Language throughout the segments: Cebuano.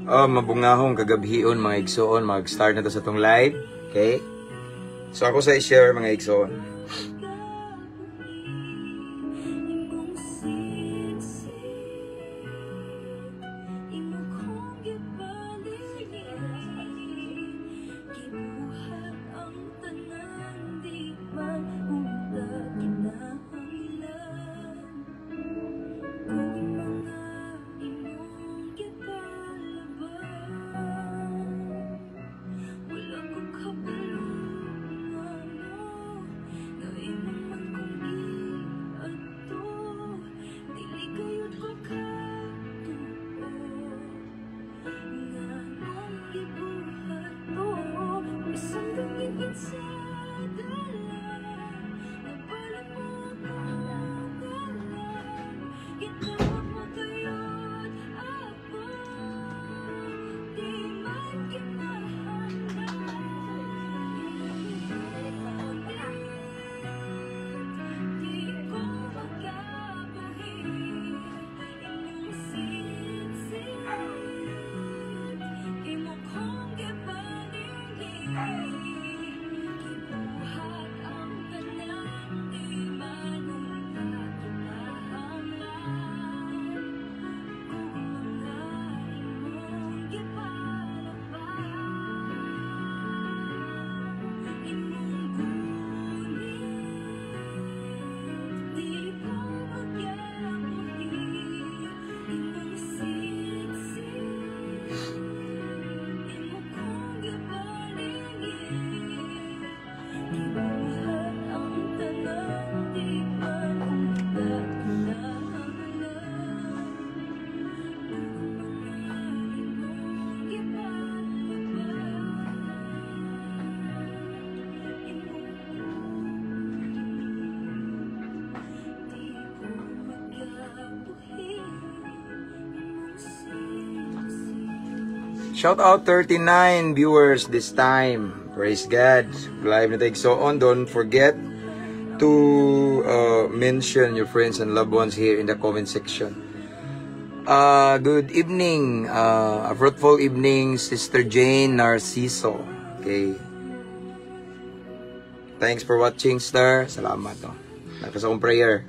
Oh, mabungahong kagabhion, mga igsoon, mag-start na to sa tong live. Okay? So ako sa i-share, mga igsoon. Shout out 39 viewers this time. Praise God. Live na tayo so on. Don't forget to mention your friends and loved ones here in the comment section. Good evening. A fruitful evening, Sister Jane Narciso. Okay. Thanks for watching, sir. Salamat. No? Nagkasa akong prayer.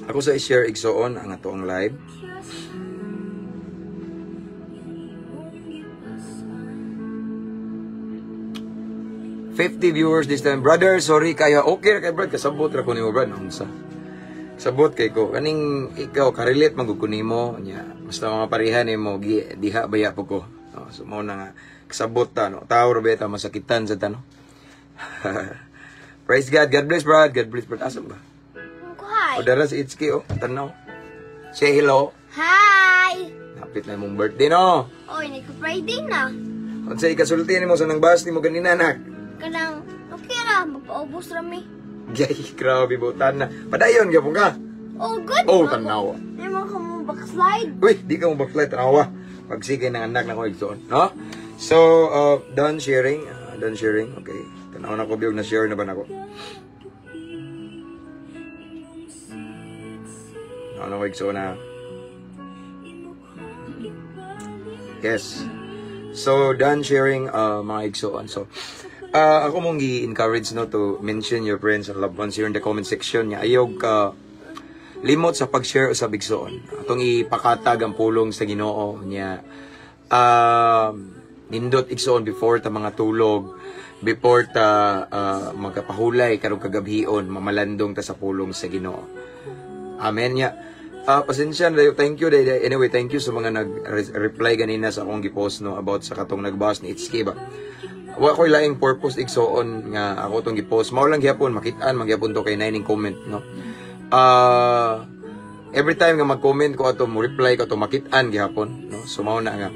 Ako sa i-share, igsoon, ang atoang live. 50 viewers this time. Brother, sorry kayo. Okay ra kay brad, kasabot ra ko nimo, brad. Unsa? Sabot kay ko. Kaning ikaw ka-relate man gud ko nimo nya. Basta mga pareha nimo diha baya po ko. No, so mao na nga kasabot ta, no. Tao ra beta masakitan sa ta, no. Praise God. God bless, brad. God bless, brad. Asa ba? Hi. O dara si Itsuki, oh. Tanaw. Say hello. Hi. Napit na imong birthday, no? Oy, nagka-Friday na. Unsa ikasulti nimo sa nang bas nimo ganina, nak? Kanang okay ra, magpaubos ra mi. Gay, grabe butan na. Padayon gyapon ka. Oh, good. Oh, tanaw. Di mo ka mo backslide. Uy, di ka mo backslide, tanawa. Pagsigay ng anak na ko igsoon, no? So, done sharing. Done sharing, okay. Tanaw na ko biyog na share na ba nako? Ano ko igsoon na? Yes. So, done sharing, mga igsoon. So, ako mong gi-encourage, no, to mention your friends and loved ones here in the comment section. Nya ayog ka limot sa pag-share sa igsoon. Atong ipakatag ang pulong sa Ginoo nya. Nindot igsoon before ta mga tulog, before ta magkapahulay karong kagabhion, mamalandong ta sa pulong sa Ginoo. Amen nya. Pasensya na, thank you. Anyway, thank you sa mga nag-reply ganina sa akong gipost, no, about sa katong nag-bash ni Itsuki ba. Wa ko'y laing purpose, igsoon, nga ako tong gipost. Mao lang gyapon makitaan man gyapon to kay naining comment, no. Every time nga mag-comment ko ato, mo reply ko ato, makitaan gyapon, no. So mao na nga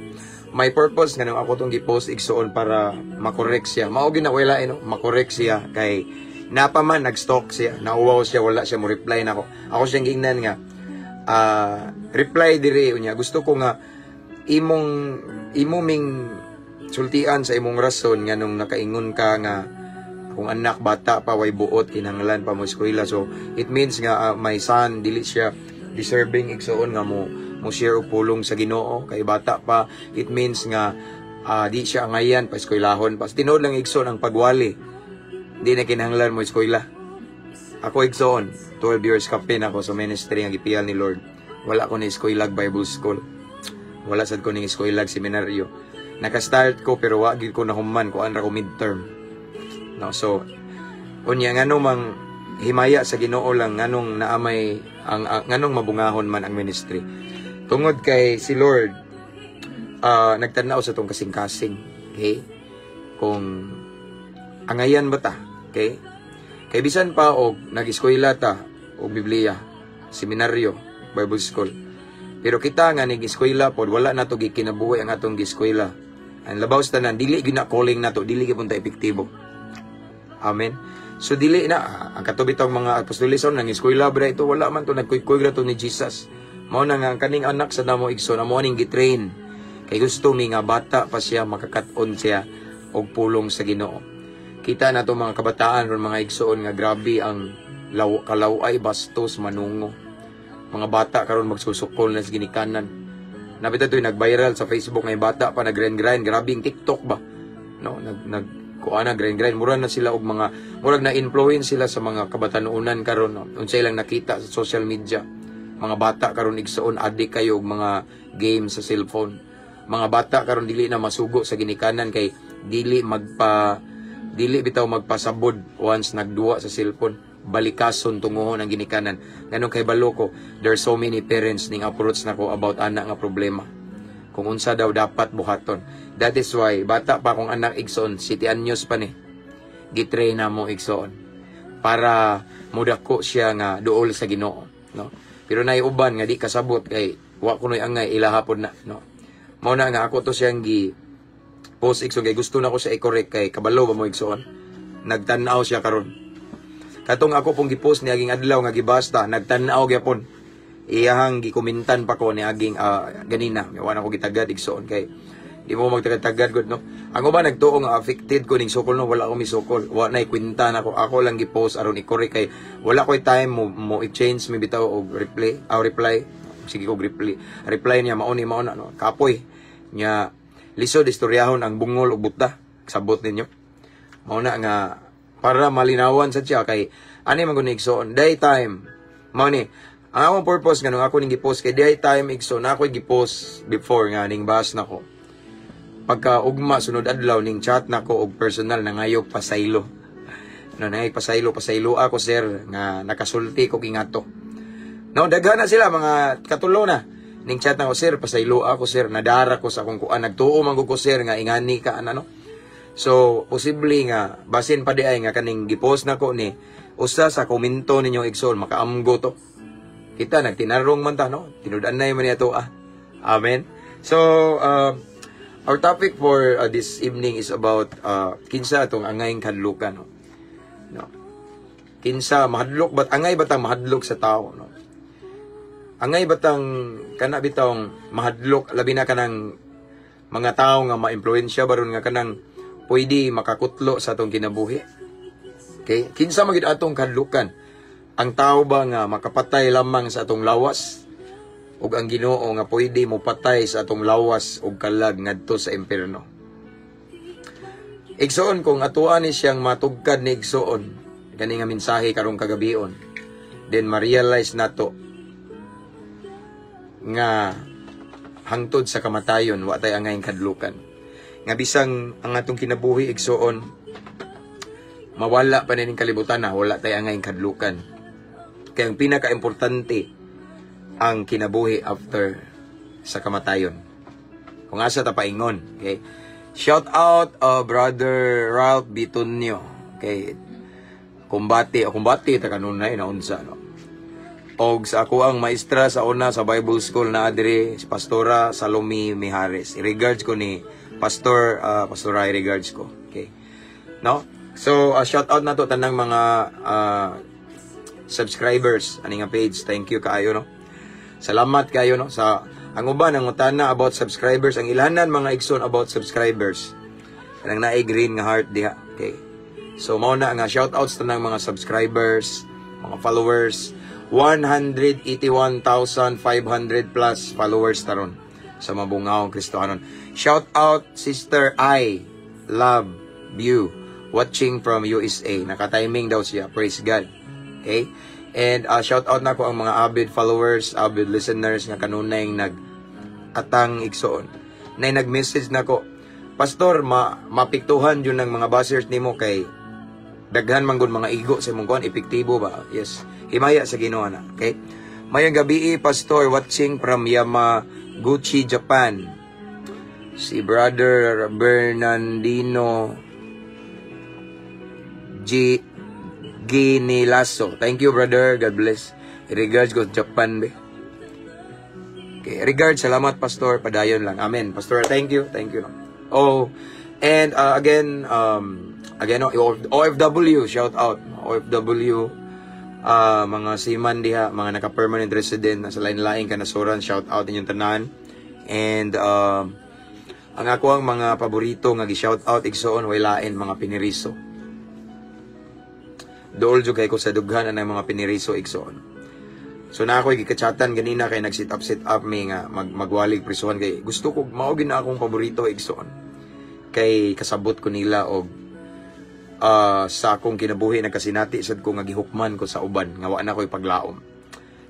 my purpose nga nung ako tong gipost, igsoon, para makorek siya. Mao gyud na wala, no, makorek siya kay napa man nag-stalk siya, nauwaw siya, wala siya mo reply nako. Ako siyang giingnan nga reply dire unya. Gusto ko nga imong imo ming sultian sa imong rason nganong nakaingon ka nga akong anak bata pa, way buot, kinahanglan pa mo eskwela. So it means nga my son, dili siya deserving, igsuon, nga mo share og pulong sa Ginoo kay bata pa. It means nga di siya angayan pa eskwelahon pa. Tinuod lang, igsoon, ang pagwali di na kinahanglan mo eskwela. Ako, igsoon, 12 years kapin ako sa ministry nga gipiyal ni Lord. Wala ko ni eskwelag Bible school, wala sad ko ning eskwelag seminaryo. Naka-start ko pero wa gid ko nahuman, kuan ra ko, midterm, no? So unya, ngano mang himaya sa Ginoo lang, nganong naamay ang nganong mabungahon man ang ministry, tungod kay si Lord nagtan-aw sa atong kasing-kasing, okay, kung angayan ba ta. Okay, kay bisan pa og nag-eskwela ta og Biblia, seminaryo, Bible school, pero kita nga nig-eskwela pod, wala nato gikinabuhi ang atong giskwela. Ang labaw sa tanan, dili gyud na calling nato, dili gyud ta epektibo. Amen. So dili na ang kato bitong mga apostoles nang eskwela bra ito, wala man to nagkuykuy ra to ni Jesus. Mao na nga ang kaning anak sa namo, igsoon, amo aning gitrain kay gusto mi nga bata pa siya makakat-on siya og pulong sa Ginoo. Kita na to mga kabataan ron, mga igsoon, nga grabe ang law, kalaw-ay, bastos, manungo. Mga bata karon magsusukol na sa ginikanan. Nabita to'y nag-viral sa Facebook ngay bata pa nag-grind grind, grabe ang TikTok ba. No, nag nag kuana, grind grind, mura na sila og mga murag na influence sila sa mga kabatanunan karon, no. Unsay lang nakita sa social media. Mga bata karon, igsoon, adik kayo og mga game sa cellphone. Mga bata karon dili na masugo sa ginikanan kay dili bitaw magpasabod once nagduwa sa cellphone, balikason tunguhon ang ginikanan. Nganong kay baloko, there are so many parents ning approach nako about ana nga problema, kung unsa daw dapat buhaton. That is why bata pa akong anak, igsoon, 7 anyos pa ni, gitrain na mo, igsoon, para mudako siya nga duol sa Ginoo, no? Pero nay uban nga di kasabot kay wa kunoy angay ilaha pod na, no? Mao na nga ako to siyang gi post, igsoon, kay gusto na ko siya i-correct kay kabalo ba mo, igsoon, nagtan-aw siya karon. Katong ako pong gipost ni aging adlaw nga gibasta, nagtan-aw gyapon. Iyahang gikomentan pa ko ni aging ganina. Wa na ko gitagad, igsoon, kay di mo magtagad-tagad gud, no. Ang uban nagtuo nga affected ko ning sukol, no, wala ko misukol. Wa na kwenta nako. Ako lang gipost aron i-correct kay wala koy time mo i-change mi bitaw og reply, aw reply. Sige ko reply. Reply niya mao ni mao na, no. Kapoy. Nya lisod istoryahon ang bungol ug buta. Sabot ninyo. Mao na nga para malinawan sa siya kay ani man gud ni, igsoon, day time mao ni ang akong purpose nga nung ako ning gipost, kay day time, igsoon, ako gipost before nga ning bash nako. Pagka ugma, sunod adlaw, ning chat nako og personal, nangayog pasaylo, no, nangayog pasaylo, "Pasaylo ako, sir, nga nakasulti ko kingato," no. Daghan na sila, mga katulo na ning chat nako, "Sir, pasaylo ako, sir, nadara ko sa akong kuan, nagtuo man gud ko, sir, nga ingani ka ana," no. So, posible nga, basin pa di ay nga kaning gipost nako ni, usa sa komento ninyo, igsoon, makaamgo to. Kita, nagtinarong man ta, no? Tinud-anay man niya to, ah. Amen. So, our topic for this evening is about kinsa atong angayng kadlukan, no? No. Kinsa, mahadlok ba't, angay batang mahadlok sa tao, no? Angay batang, kana bitawng mahadlok, labi na kanang mga tao nga ma-impluwensya baron nga kanang pwede makakutlo sa atong kinabuhi. Okay? Kinsa man gid atong kadlukan? Ang tao ba nga makapatay lamang sa atong lawas? Ug ang Ginoo nga pwede mo patay sa atong lawas ug kalag ngadto sa impierno? Igsoon, kung atuan ni siyang matugkad ni igsoon kani nga mensahe karong kagabion, then ma-realize nato nga hangtod sa kamatayon wa tay angayng kadlukan. Nga bisang ang atong kinabuhi, igsoon, mawala pa ning kalibutan na, wala tay angayng kadlukan. Kaya ang pinaka-importante, ang kinabuhi after sa kamatayon. Kung asa ta paingon, okay? Shout out Brother Ralph Bitonio. Okay. Kumbate, o kumbate ta kanunay na unsa, no. Og sa ako ang maestra sa una sa Bible School na adre si Pastora Salome Mijares. Regards ko ni Pastor Pastora, regards ko. Okay. No? So shout out na to tanang mga subscribers ani nga page. Thank you kaayo, no. Salamat kayo, no, sa Ang uban nangutana about subscribers, ang ilanan mga igsoon about subscribers. Kanang naay green nga heart diha. Okay. So mao na nga shout outs tanang mga subscribers, mga followers. 181,500 plus followers taron sa Mabungawong Kristohanon. Shout out, Sister I Love You, watching from USA. Naka-timing daw siya. Praise God. Okay? And shout out nako ang mga avid followers, avid listeners nga kanunay nag atang, igsoon. Nay nag-message nako, "Pastor, mapiktuhan yun ng mga bashers nimo kay daghan man gud mga igo sa imong kuan, epektibo ba?" Yes. Himaya sa Ginoo na. Okay? Mayong gabi, Pastor, watching from Yamaguchi, Japan. Si Brother Bernardino G. Ginilaso. Thank you, brother. God bless. Regards go Japan, be. Okay, regards, salamat, Pastor. Padayon lang. Amen. Pastor, thank you. Thank you. No? Oh, and again, no, OFW, shout out. OFW, mga seaman diha, mga naka-permanent resident na sa lain-laing kanasuran, shout out inyong tanan. And ang ako ang mga paborito nga gi-shout out, igsoon, way lain, mga piniriso. Dool jud kay ko sa dughan anang mga piniriso, igsoon. So na ako gikachatan ganina kay nag sit up sit up mi nga magwalig prisuhan kay gusto ko mao gid na akong paborito, igsoon. Kay kasabot ko nila og sa akong kinabuhi nagkasinati sad ko nga gihukman ko sa uban nga wa na ko'y paglaom.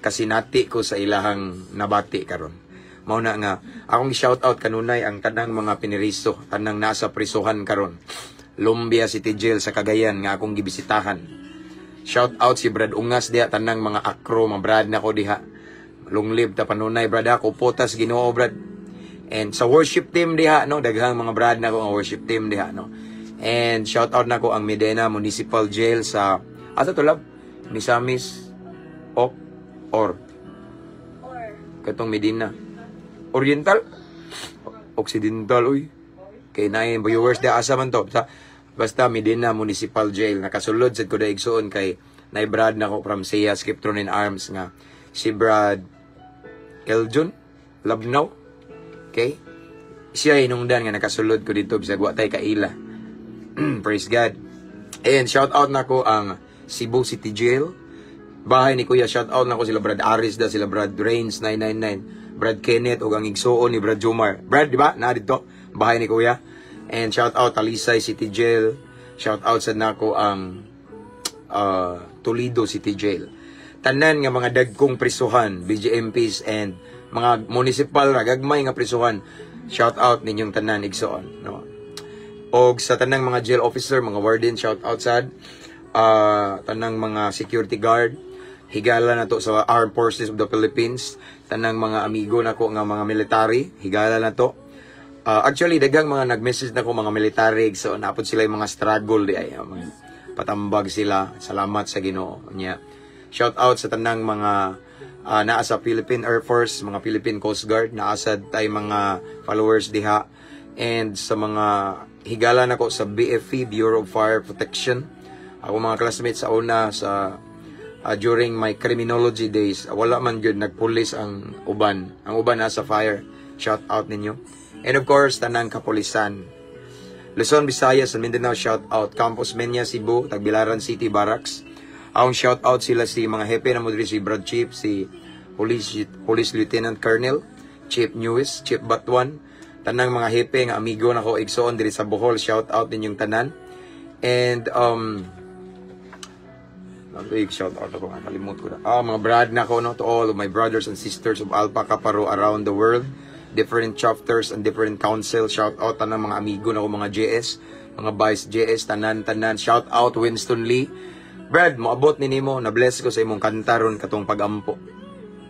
Kasinati ko sa ilahang nabati karon. Mao na nga akong shout out kanunay ang tanang mga piniriso, tanang nasa prisuhan karon. Lumbia City Jail sa Cagayan nga akong gibisitahan. Shout out si Brad Ungas diha, tanang mga akro, mga brad nako diha. Long live ta panunay, brad ha, kupotas Ginoo, brad. And sa worship team diha, no, daghang mga brad nako ang worship team diha, no. And shout out nako ang Medina Municipal Jail sa asa to, love? Misamis o or Or, katong Medina. Oriental? Occidental, uy. Kay naay viewers diha, asa man to? Basta Medina Municipal Jail. Nakasulod sad ko da, igsoon, kay nay brad nako from Sia Skiptron in Arms nga si Brad Eljon Labnaw. Okay? Siya hinungdan nga nakasulod ko dito bisag wa tay kaila. Praise God. And shout out nako ang Cebu City Jail. Bahay ni Kuya, shout out nako sila Brad Aris da, sila Brad Rains 999, Brad Kenneth ug ang igsuon ni Brad Jomar. Brad, di ba? Na dito, bahay ni Kuya. And shout out Talisay City Jail. Shout out sa nako ang Toledo City Jail. Tanan nga mga dagkong prisuhan, BJMPs and mga municipal ra gagmay nga prisuhan. Shout out ninyong tanan, igsoon, no? Og sa tanang mga jail officer, mga warden, shout out sad tanang mga security guard, higala na to sa Armed Forces of the Philippines, tanang mga amigo nako nga mga military, higala na to. Actually, daghang mga nag-message nako mga military, so napod sila yung mga struggle di ay mga patambag sila. Salamat sa Ginoo niya. Shout out sa tanang mga naa sa Philippine Air Force, mga Philippine Coast Guard, naasad tay mga followers diha and sa mga higala nako sa BFP, Bureau of Fire Protection. Ako mga classmates sa una sa during my criminology days, wala man gyud nagpulis ang uban. Ang uban nasa fire. Shout out ninyo. And of course, tanang kapulisan. Luzon, Visayas, and Mindanao, shout out. Camp Osmeña, Cebu, Tagbilaran City, Barracks. Akong shout out sila si mga hepe na mo diri, si Brad Chief, si Police Lieutenant Colonel, Chief Newis, Chief Batuan, tanang mga hepe nga amigo nako, igsoon, diri sa Bohol, shout out ninyong tanan. And big shout out ako nga, kalimot ko na. Ah, mga brad nako, no, to all of my brothers and sisters of Alpha Kappa Rho around the world, different chapters and different council. Shout out tanang mga amigo nako, mga JS, mga vice JS, tanan tanan. Shout out Winston Lee. Brad, moabot ni nimo, na bless ko sa imong kanta ron katong pagampo.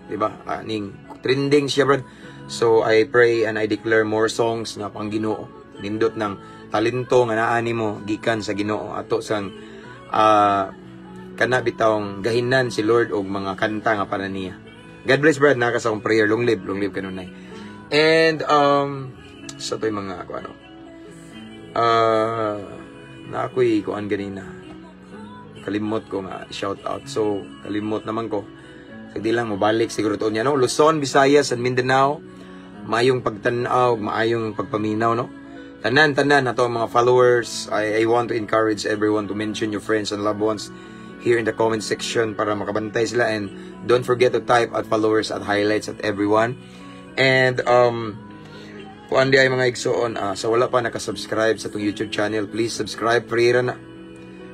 Di ba? Ah, ning trending siya, brad. So I pray and I declare more songs nga pang Ginoo. Nindot ng talento nga naa nimo gikan sa Ginoo ato sang kana bitawng gahinan si Lord og mga kanta nga para niya. God bless, brad, naka sa akong prayer. Long live kanunay. And sa to'y mga ako ano. Na ako'y kuan ganina. Kalimot ko nga shout out. So kalimot naman ko. So di lang mobalik siguro to niya, no. Luzon, Visayas and Mindanao. Maayong pagtan-aw, maayong pagpaminaw, no? Tanan, tanan, ato ang mga followers, I want to encourage everyone to mention your friends and loved ones here in the comment section para makabantay sila, and don't forget to type @followers, @highlights, @everyone. And kuan diay, mga igsoon, sa wala pa nakasubscribe sa atong YouTube channel, please subscribe, free ra na.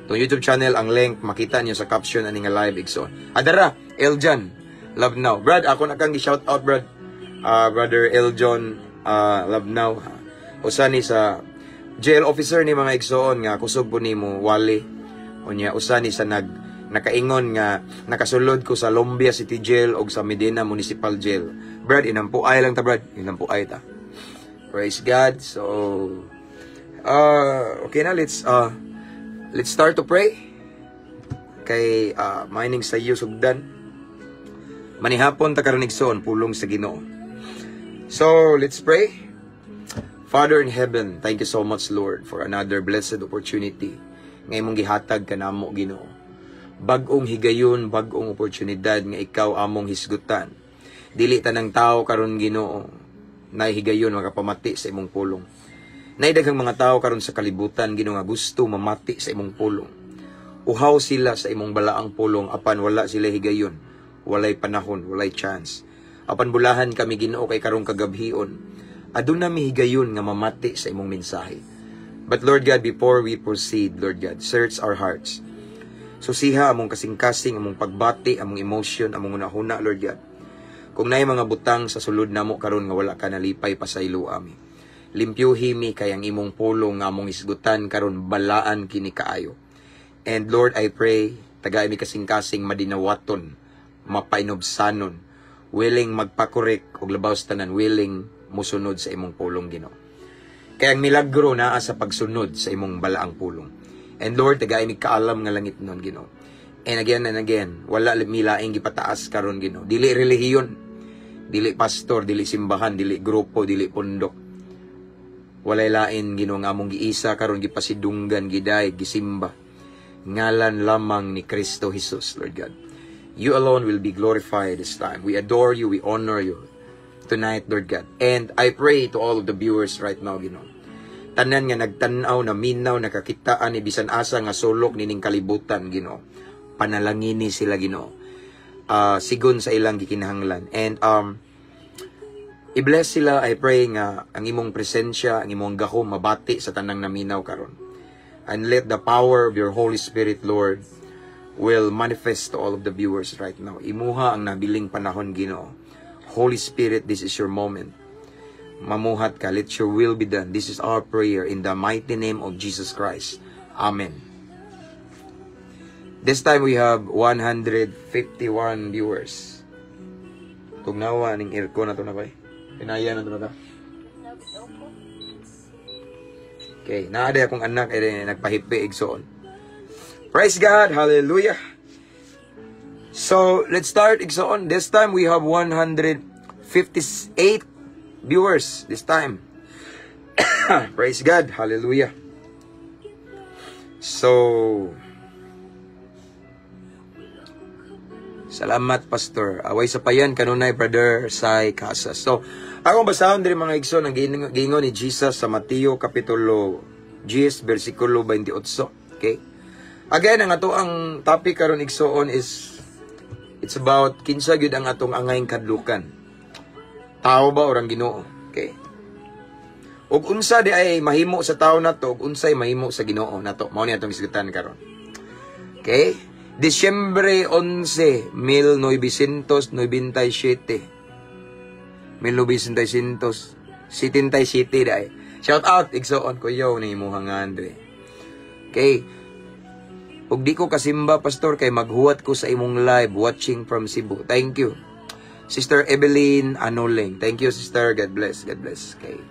Itong YouTube channel, ang link makita niyo sa caption ani nga live, igsoon. Adara, Eljan, love now. Brad, ako na kang gi-shout out, Brad. Brother Eljon, love now. Usa ni sa jail officer ni, mga igsoon, nga kusog po nimo wali. Unya usa ni sa nakaingon nga nakasulod ko sa Lumbia City Jail og sa Medina Municipal Jail. Brad, inampuay lang ta, Brad. Inampuay ta. Praise God. So, okay na, let's start to pray. Kay mining sa iyo sugdan. Manihapon ta karon, igsoon, pulong sa Ginoo. So, let's pray. Father in heaven, thank you so much, Lord, for another blessed opportunity nga imong gihatag kanamo, Ginoo. Bag-ong higayon, bag-ong oportunidad nga ikaw among hisgutan. Dili tanang tao karon, Ginoo, na higayon makapamati sa imong pulong. Naay daghang mga tao karon sa kalibutan, Ginoo, nga gusto mamati sa imong pulong. Uhaw sila sa imong balaang pulong apan wala sila higayon. Walay panahon, walay chance. Apan bulahan kami, Ginoo, kay karong kagabhion aduna mi higayon nga mamati sa imong mensahe. But Lord God, before we proceed, Lord God, search our hearts. Susiha among kasing-kasing, among pagbati, among emotion, among hunahuna, Lord God. Kung naay mga butang sa sulod namo karon nga wala ka nalipay, pasaylo ami. Limpyuhi mi kay ang imong pulong nga among isgutan karon, balaan kini kaayo. And Lord, I pray, tagay mi kasing-kasing madinawaton, mapainubsanon, willing magpakorek og labaw sa tanan, willing musunod sa imong pulong, Ginoo. Kay ang milagro naa sa pagsunod sa imong balaang pulong. And Lord, tagay mi kaalam nga langit nun, Ginoo. And again and again, wala mi laing gipataas karon, Ginoo. Dili relihiyon, dili pastor, dili simbahan, dili grupo, dili pundok. Walay lain, Ginoo, nga among giisa karon, gipasidunggan, giday, gisimba. Ngalan lamang ni Kristo Jesus, Lord God. You alone will be glorified this time. We adore you, we honor you tonight, Lord God. And I pray to all of the viewers right now, Ginoo. Tanan nga nagtan-aw, na minaw, nakakitaan ni bisan asa nga sulok nining kalibutan, Ginoo. Panalangini sila, Ginoo. Sigon sa ilang gikinahanglan. And i-bless sila, I pray nga ang imong presensya, ang imong gahom mabati sa tanang naminaw karon. And let the power of your Holy Spirit, Lord, will manifest to all of the viewers right now. Imuha ang nabiling panahon, Ginoo. Holy Spirit, this is your moment. Mamuhat ka. Let your will be done. This is our prayer in the mighty name of Jesus Christ. Amen. This time we have 151 viewers. Tugnawa ning aircon na to na ba eh? Pinaya na to na ta. Nagdoko. Okay, naa diay akong anak eh, nagpahipi, igsoon. Praise God, hallelujah. So, let's start, igsoon. This time we have 158 viewers this time. Praise God, hallelujah. So, salamat, Pastor. Away sa payan kanunay, Brother Sai Casas. So, akong basahon diri, mga igsoon, ang giingon ni Jesus sa Mateo kapitulo 10 bersikulo 28. Okay? Again, ang ato ang topic karon, igsoon, is it's about kinsa gyud ang atong angayng kadlukan. Tao ba or ang Ginoo? Okay? Ug unsa di ay mahimo sa tao nato ug unsay mahimo sa Ginoo nato. Mao ni atong isgutan karon. Okay? Disyembre 11, 1997. 1977 dai. Shout out, igsoon ko yo ni imuhang Andre. Okay. Ug di ko kasimba, Pastor, kay maghuwat ko sa imong live, watching from Cebu. Thank you. Sister Evelyn Anoling. Thank you, sister. God bless. God bless. Okay.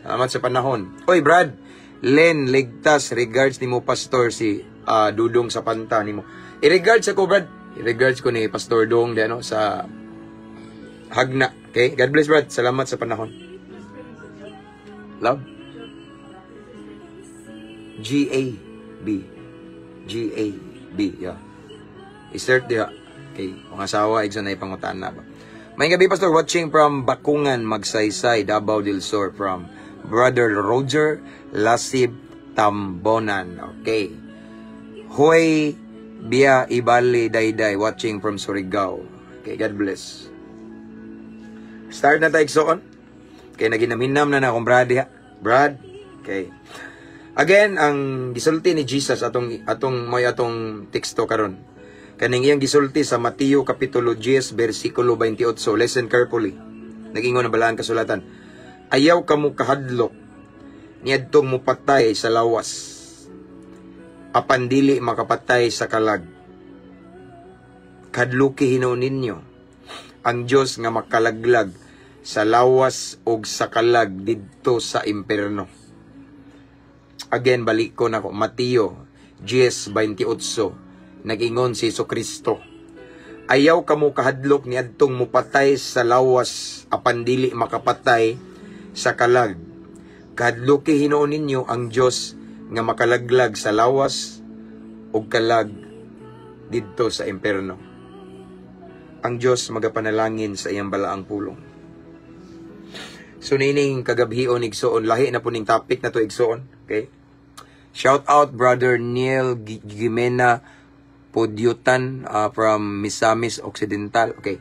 Salamat sa panahon. Oy, Brad. Len Ligtas, regards nimo, Pastor, si Dudong sa Panta nimo. I-regards ako, Brad. I-regards ko ni Pastor Dong di ano sa Hagna. Okay? God bless, Brad. Salamat sa panahon. Love? G A B. G A B, yeah. I-search diha. Okay, kung asawa igsoon na ipangutan na ba. Maayong gabii, Pastor, watching from Bakungan, Magsaysay, Davao del Sur, from Brother Roger Lasib Tambonan. Okay. Hoy Bia Ibali Dayday, watching from Surigao. Okay, God bless. Start na tayo, igsoon. Okay, naginamhinam na na akong brad ha. Brad. Okay. Again, ang gisulti ni Jesus atong atong may atong teksto karon. Kaning iyang gisulti sa Mateo kapitulo 10 bersikulo 28. Listen carefully. Nag-ingon ang balaan kasulatan: "Ayaw kamo kahadlok niadtong mupatay sa lawas apan dili makapatay sa kalag. Kahadluki hinuon ninyo ang Dios nga makalaglag sa lawas ug sa kalag didto sa imperno." Again, balik ko nako Mateo 10:28. Nag-ingon si Kristo: "Ayaw kamo kahadlok niadtong mupatay sa lawas apan dili makapatay sa kalag. Kahadloki hinuon ninyo ang Dios nga makalaglag sa lawas ug kalag didto sa imperno." Ang Dios magapanalangin sa iyang balaang pulong. So nining kagabhion, igsoon, lahi na po ning topic na to, igsoon, okay? Shout out Brother Neil Gimena Podyutan from Misamis Occidental. Okay.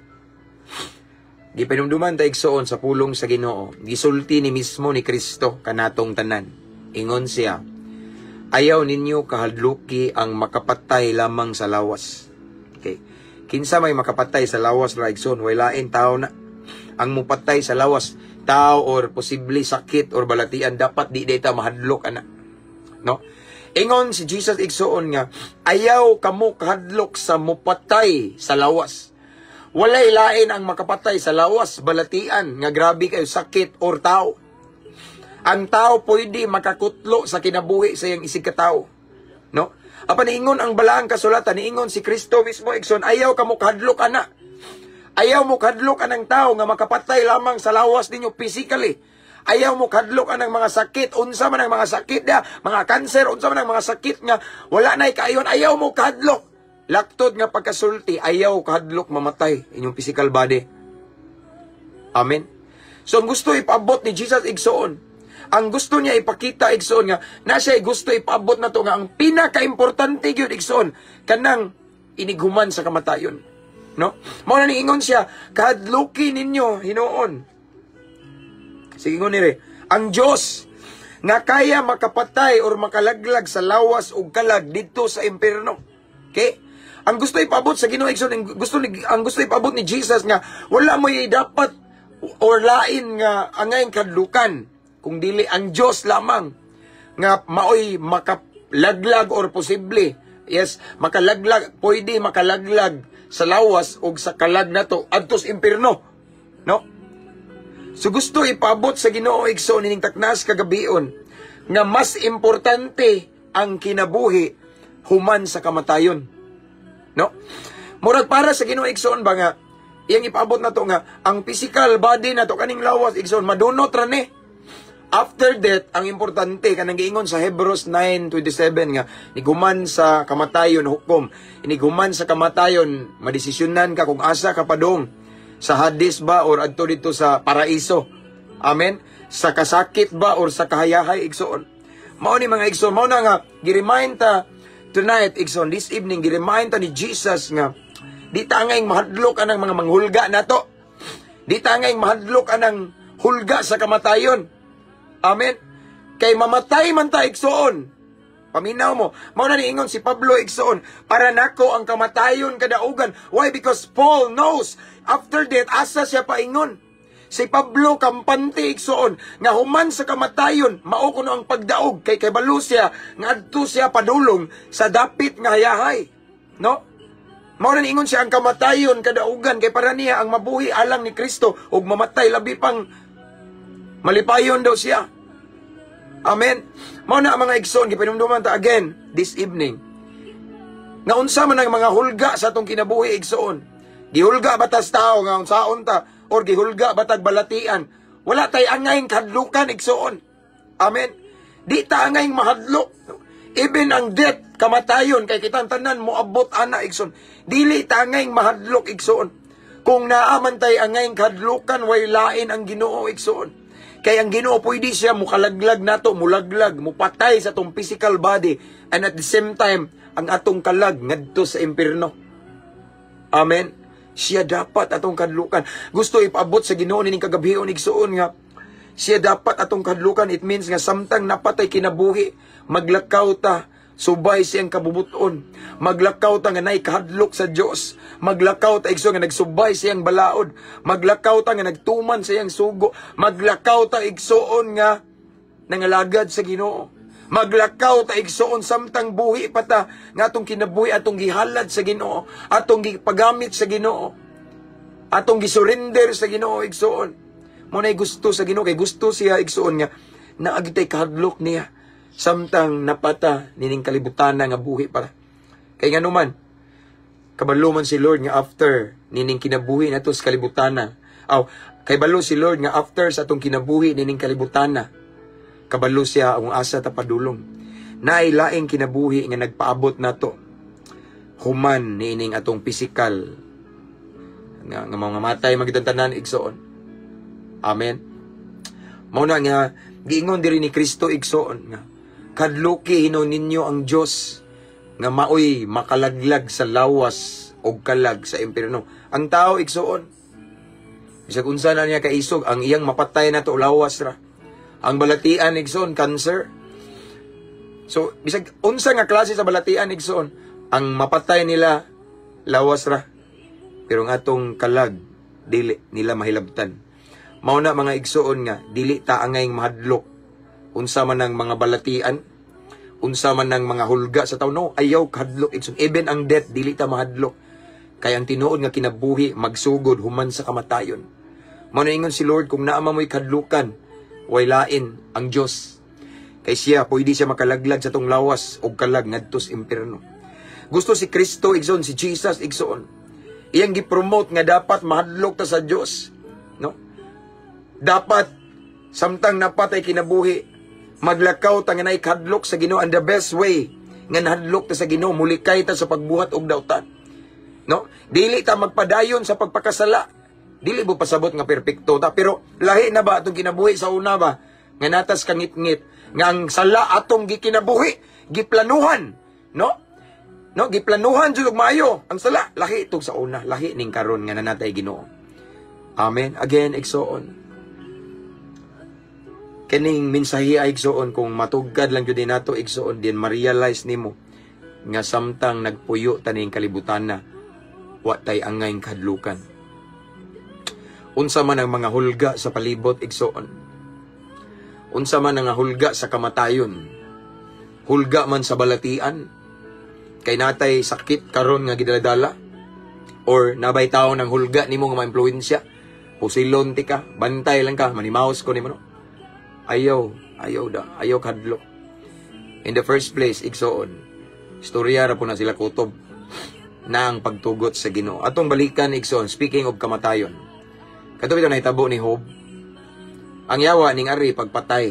Gipanumduman ta, igsoon, sa pulong sa Ginoo. Gisulti ni mismo ni Kristo kanatong tanan. Ingon siya, "Ayaw ninyo kahadluki ang makapatay lamang sa lawas." Okay. Kinsa may makapatay sa lawas ra, igsoon? Way lain, tao na. Ang mupatay sa lawas, tao or posible sakit or balatian, dapat di data mahadlok ana. No? Ingon si Jesus, igsoon, nga ayaw kamo kahadlok sa mupatay sa lawas. Walay lain ang makapatay sa lawas, balatian nga grabe kayo sakit or tao. Ang tao pwede makakutlo sa kinabuhi sa iyang isig katao. No? Apan niingon ang balaang kasulatan, niingon si Kristo mismo, igsoon, ayaw kamo kahadlok ana. Ayaw mo kahadlok anang tao nga makapatay lamang sa lawas ninyo physically. Ayaw mo kahadlok anang mga sakit, unsa man ang mga sakit da, mga kanser, unsa man ang mga sakit nga wala nay kaayon, ayaw mo kahadlok. Laktod nga pagkasulti, ayaw kahadlok mamatay inyong physical body. Amen. So ang gusto ipaabot ni Jesus, igsoon, ang gusto niya ipakita, igsoon, nga na siya gusto ipaabot na to nga ang pinakaimportante gyud, igsoon, kanang inighuman sa kamatayon. No? Mao na niingon siya, "Kahadluki ninyo hinuon." Sige, ingon nire, ang Dios nga kaya makapatay or makalaglag sa lawas ug kalag didto sa impierno. Okay? Ang gusto ipaabot sa Ginoo, igsoon, ang gusto ipaabot ni Jesus nga wala mo dapat or lain nga angayng kadlukan kung dili ang Dios lamang nga maoy makalaglag or posible, yes, makalaglag, pwede makalaglag sa lawas ug sa kalag nato adto sa impierno, no? So gusto ipaabot sa Ginoo, igsoon, ining taknas kagabion nga mas importante ang kinabuhi human sa kamatayon. No? Murag para sa Ginoo, igsoon ba, nga iyang ipaabot na to nga ang physical body na to, kaning lawas, igsoon, madunot ra ni. After death, ang importante kanang giingon sa Hebrews 9:27 nga niguman sa kamatayon hukom. Inighuman sa kamatayon, madesisyonan ka kung asa ka padong, sa Hades ba or adto dito sa paraiso. Amen. Sa kasakit ba or sa kahayahay, igsoon. Mao ni, mga igsoon, mao na nga gi-remind ta tonight, igsoon, this evening, gi-remind ta ni Jesus nga di ta angayng mahadlok anang mga manghulga nato. Di ta angayng mahadlok anang hulga sa kamatayon. Amen. Kay mamatay man ta, igsoon. Paminaw mo. Mao na niingon si Pablo, igsoon, "Para nako ang kamatayon kadaugan." Why? Because Paul knows after death asa siya paingon. Si Pablo kampante, igsoon, nga human sa kamatayon mao kuno ang pagdaog kay kabalo siya nga adto siya padulong sa dapit nga hayahay. No? Mao na niingon siya ang kamatayon kadaugan kay para niya ang mabuhi alang ni Kristo ug mamatay labi pang malipayon daw siya. Amen. Mao na, mga igsoon, gipanumduman ta again this evening nga unsa man ang mga hulga sa atong kinabuhi, igsoon. Gihulga ba tas tao nga unsaon ta or gihulga ba tag balatian? Wala tay angayng kadlukan, igsoon. Amen. Di ta angayng mahadlok. Even ang death, kamatayon, kay kitang tanan moabot ana, igsoon. Dili ta angayng mahadlok, igsoon. Kung naa man tay angay kahadlukan, way lain ang Ginoo, igsoon. Kay ang Ginoo, pwede siya mukalaglag nato, mulaglag, mupatay sa atong physical body, and at the same time ang atong kalag ngadto sa impierno. Amen. Siya dapat atong kahadlukan. Gusto ipaabot sa Ginoo nining kagabhion, igsoon, nga siya dapat atong kahadlukan. It means nga samtang naa pa tay kinabuhi, maglakaw ta subay siyang kabubuton. Maglakaw ta nga nay kahadlok sa Dios. Maglakaw ta, igsoon, nga nagsubay siyang balaod. Maglakaw ta nga nagtuman sa iyang sugo. Maglakaw ta, igsoon, nga nangalagad sa Ginoo. Maglakaw ta, igsoon, samtang buhi pa ta, nga atong kinabuhi atong gihalad sa Ginoo, atong gipagamit sa Ginoo. Atong gisurrender sa Ginoo, igsoon. Mao nay gusto sa Ginoo, kay gusto siya, igsoon, nga naa gyud tay kahadlok niya samtang naa pa ta nining kalibutan nga buhi para. Kay nganuman, kabalo man si Lord nga after nining kinabuhi nato sa kalibutan. Aw, kay balo si Lord nga after sa atong kinabuhi nining kalibutan, kabalo siya ang asa ta padulong. Naay laing kinabuhi nga nagpaabot nato human niining atong physical nga mga matay magyud ang tanan, igsoon. Amen. Mao na nga giingon diri ni Kristo, igsoon, nga kadluki hinuon ninyo ang Dios nga maoy makalaglag sa lawas og kalag sa impierno. Ang tao, igsoon, bisag unsa na niya kaisog, ang iyang mapatay na to lawas ra. Ang balatian, igsoon, cancer. So bisag unsa nga klase sa balatian, igsoon, ang mapatay nila lawas ra. Pero ang atong kalag, dili nila mahilabtan. Mao na, mga igsoon, nga dili ta angay mahadlok unsa man ang mga balatian, unsa man ang mga hulga sa tao. No, ayaw kahadlok, igsoon. Even ang death, dili ta mahadlok. Kay ang tinuod nga kinabuhi magsugod human sa kamatayon. Mao na ingon si Lord, kung naa mo'y kahadlukan, way lain ang Dios. Kay siya, pwede siya makalaglag sa tong lawas og kalag ngadto sa impierno. Gusto si Kristo, igsoon, si Jesus, igsoon, iyang gipromote nga dapat mahadlok ta sa Dios. No? Dapat samtang naa pa tay kinabuhi, maglakaw ta nga naay kahadlok sa Ginoo, and the best way nga nahadlok ta sa Ginoo, mulikay ta sa pagbuhat og dautan. No? Dili ta magpadayon sa pagpakasala. Dili mo pasabot nga perpekto ta, pero lahi na ba atong kinabuhi sa una ba? Nga naa tas kangitngit nga ang sala atong gikinabuhi, giplanuhan, no? No, giplanuhan jud og maayo ang sala. Lahi itong sa una, lahi ning karon nga naa natay Ginoo. Amen. Again, igsoon, kining mensahe ay, igsoon, kung matugad lang jud nato, igsoon, din ma-realize nimo nga samtang nagpuyo ta ning kalibutan na, wa tay angay kahadlukan. Unsa man ang mga hulga sa palibot, igsoon. Unsa man ang hulga sa kamatayon. Hulga man sa balatian. Kay naa tay sakit karon nga gidaladala or naa bay tawo ng hulga nimo nga maimpluwensya. Pusilon ti ka, bantay lang ka, manimaos ko nimo, no. Ayaw, ayaw da, ayaw kadlok. In the first place, igsoon, istorya ra po na sila kutob na ang pagtugot sa Ginoo. Atong balikan, igsoon, speaking of kamatayon. Kato bitaw nahitabo ni Job. Ang yawa ning ari pagpatay,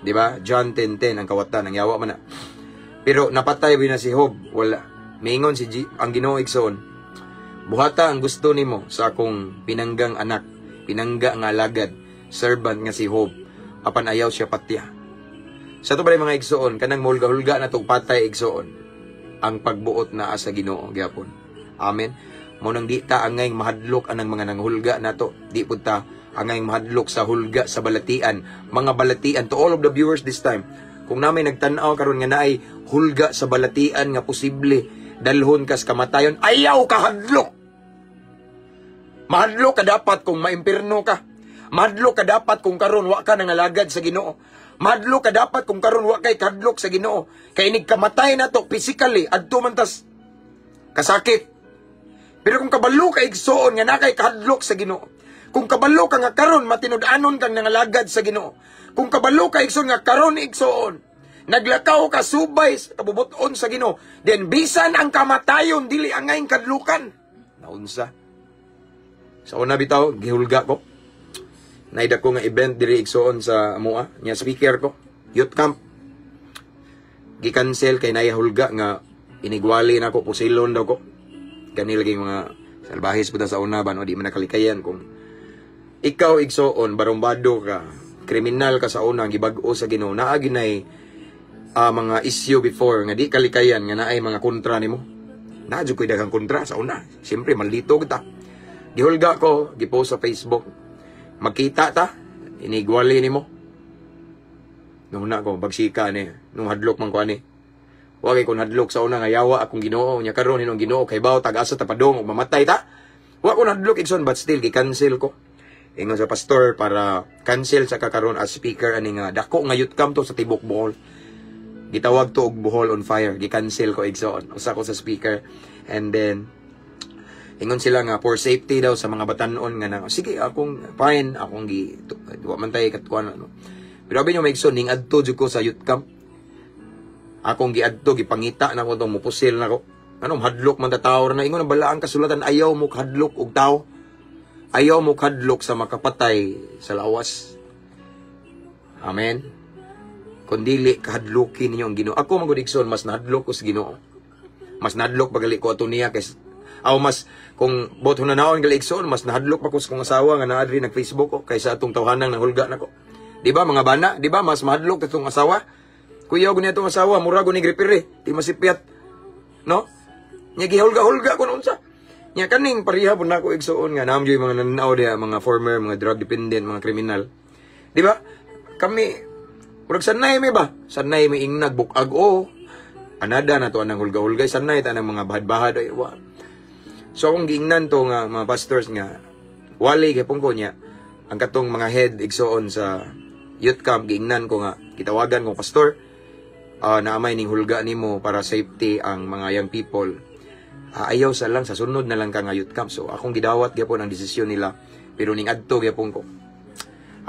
di ba? John 10:10 ang kawatan, ang yawa man na. Pero napatay ba na si Job? Wala. Miingon si G, ang Ginoo, igsoon, "Buhata ang gusto nimo sa akong pinanggang anak, pinangga nga alagad, servant nga si Job, apan ayaw siya patya." Sa to ba mga igsoon, kanang mulga-hulga na tong patay, igsoon, ang pagbuot naa sa Ginoo gyapon. Amen. Mao nang di ta angay mahadlok anang mga nanghulga nato. Di pud ta angay mahadlok sa hulga sa balatian, mga balatian. To all of the viewers this time, kung naa may nagtan-aw karon nga naay hulga sa balatian nga posible dalhon kas kamatayon, ayaw kahadlok. Mahadlok ka dapat kung maimpirno ka. Mahadlok ka dapat kung karon wa ka nangalagad sa Ginoo. Mahadlok ka dapat kung karon wa kay kahadlok sa Ginoo. Kay inig kamatay nato physically, adto man tas kasakit. Pero kung kabalo ka, igsoon, nga naa kay kahadlok sa Ginoo. Kung kabalo ka nga karon matinud-anon kang nangalagad sa Ginoo. Kung kabalo ka, igsoon, nga karon, igsoon, naglakaw ka subay sa kabubuton sa Ginoo, then bisan ang kamatayon dili angay kadlukan. Naunsa? Sa una bitaw, gihulga ko. Naida ko nga event diri, igsoon, sa amoa, nya speaker ko, youth camp. Gi-cancel kay naay hulga nga inigwali na ko, pusilon daw ko. Kani lagi mga Salbahis po ta sa una ba, no? Di man nakalikayan kung ikaw, igsoon, barumbado ka, kriminal ka sa una, gibag-o sa Ginoo, naa ginay mga issue before nga di kalikayan nga naay mga kontra nimo. Naa jud ko'y daghang kontra sa una. Siyempre, maldito kita. Gihulga ko, gipost sa Facebook. Magkita ta, inigwali nimo. Nung una ko, bagsika ni, nung hadlok man ko ani. Wa kay kun hadlok sa una nga yawa akong Ginoo, nya karon hinong Ginoo kay baw tag-asa ta padung ug mamatay ta. Wa ko hadlok, igsoon, but still gi-cancel ko. Ingon sa pastor para cancel sa kakaron as speaker ani nga dako nga youth camp to sa tibok Bohol. Gitawag to og Bohol on Fire. Gi-cancel ko, igsoon. Usa ko sa speaker and then ingon sila nga for safety daw sa mga batanon nga na sige, akong fine, akong gi wa man tay katkuan ano. Pero abi nyo, mga igsoon, ning adto jud ko sa youth camp. Akong giadto, gipangita na ko tong mupusil na ko. Ano, hadlok man ta tao na ingon ang balaang kasulatan, ayaw mo hadlok og tao. Ayaw mo kadlok sa makapatay sa lawas. Amen. Kung dili kahadlokin ninyo ang Ginoo. Ako man gud, igsoon, mas nahadlok ko sa Ginoo. Mas nahadlok pagali ko ato niya kay aw mas kung bot hunanaon gali, igsoon, mas nahadlok pa ko sa kong asawa nga naa diri nag-Facebook ko kaysa atong tawhanang nahulga nako. Di ba, mga bana, di ba mas mahadlok ta atong asawa? Kuya ko niya itong asawa, mura ko ni gripire, di masipyat. No? Nya gihulga-hulga ko noon sa. Nya kaning pareha po nako, igsoon, nga naam mga nananaw diha, mga former, mga drug dependent, mga kriminal. Di ba? Kami murag sanay mi ba? Sanay mi ingnag bukag o. Anada na to anang hulga-hulgay, sanay ta ng mga bahad-bahad ay wa. So akong giingnan to nga mga pastors nga wali kay ko niya ang katong mga head, igsoon, sa youth camp, giingnan ko nga gitawagan ko, "Pastor, naamay ning hulga nimo para safety ang mga young people. Ayaw sa lang sa sunod na lang ka nga youth camp." So akong gidawat gyapon ang desisyon nila, pero ning adto gyapon ko.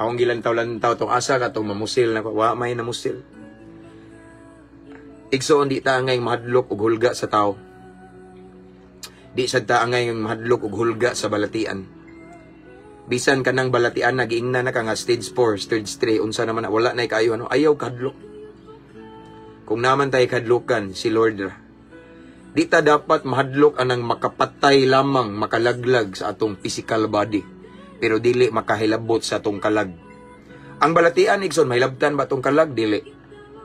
Akong gilantaw-lantaw tong asa katong mamusil na ko, wa may namusil. Igsoon, di ta angay mahadlok og hulga sa tao. Di sad ta angay mahadlok og hulga sa balatian. Bisan kanang balatian na giingnan na ka nga stage 4, stage 3, unsa naman na, wala na kaayo ano, ayaw kahadlok. Kung naman tayo kahadlokan, si Lord ra. Di ta dapat mahadlok anang makapatay lamang, makalaglag sa atong physical body, pero dili makahilabot sa atong kalag. Ang balatian, igsoon, mahilabtan ba atong kalag? Dili.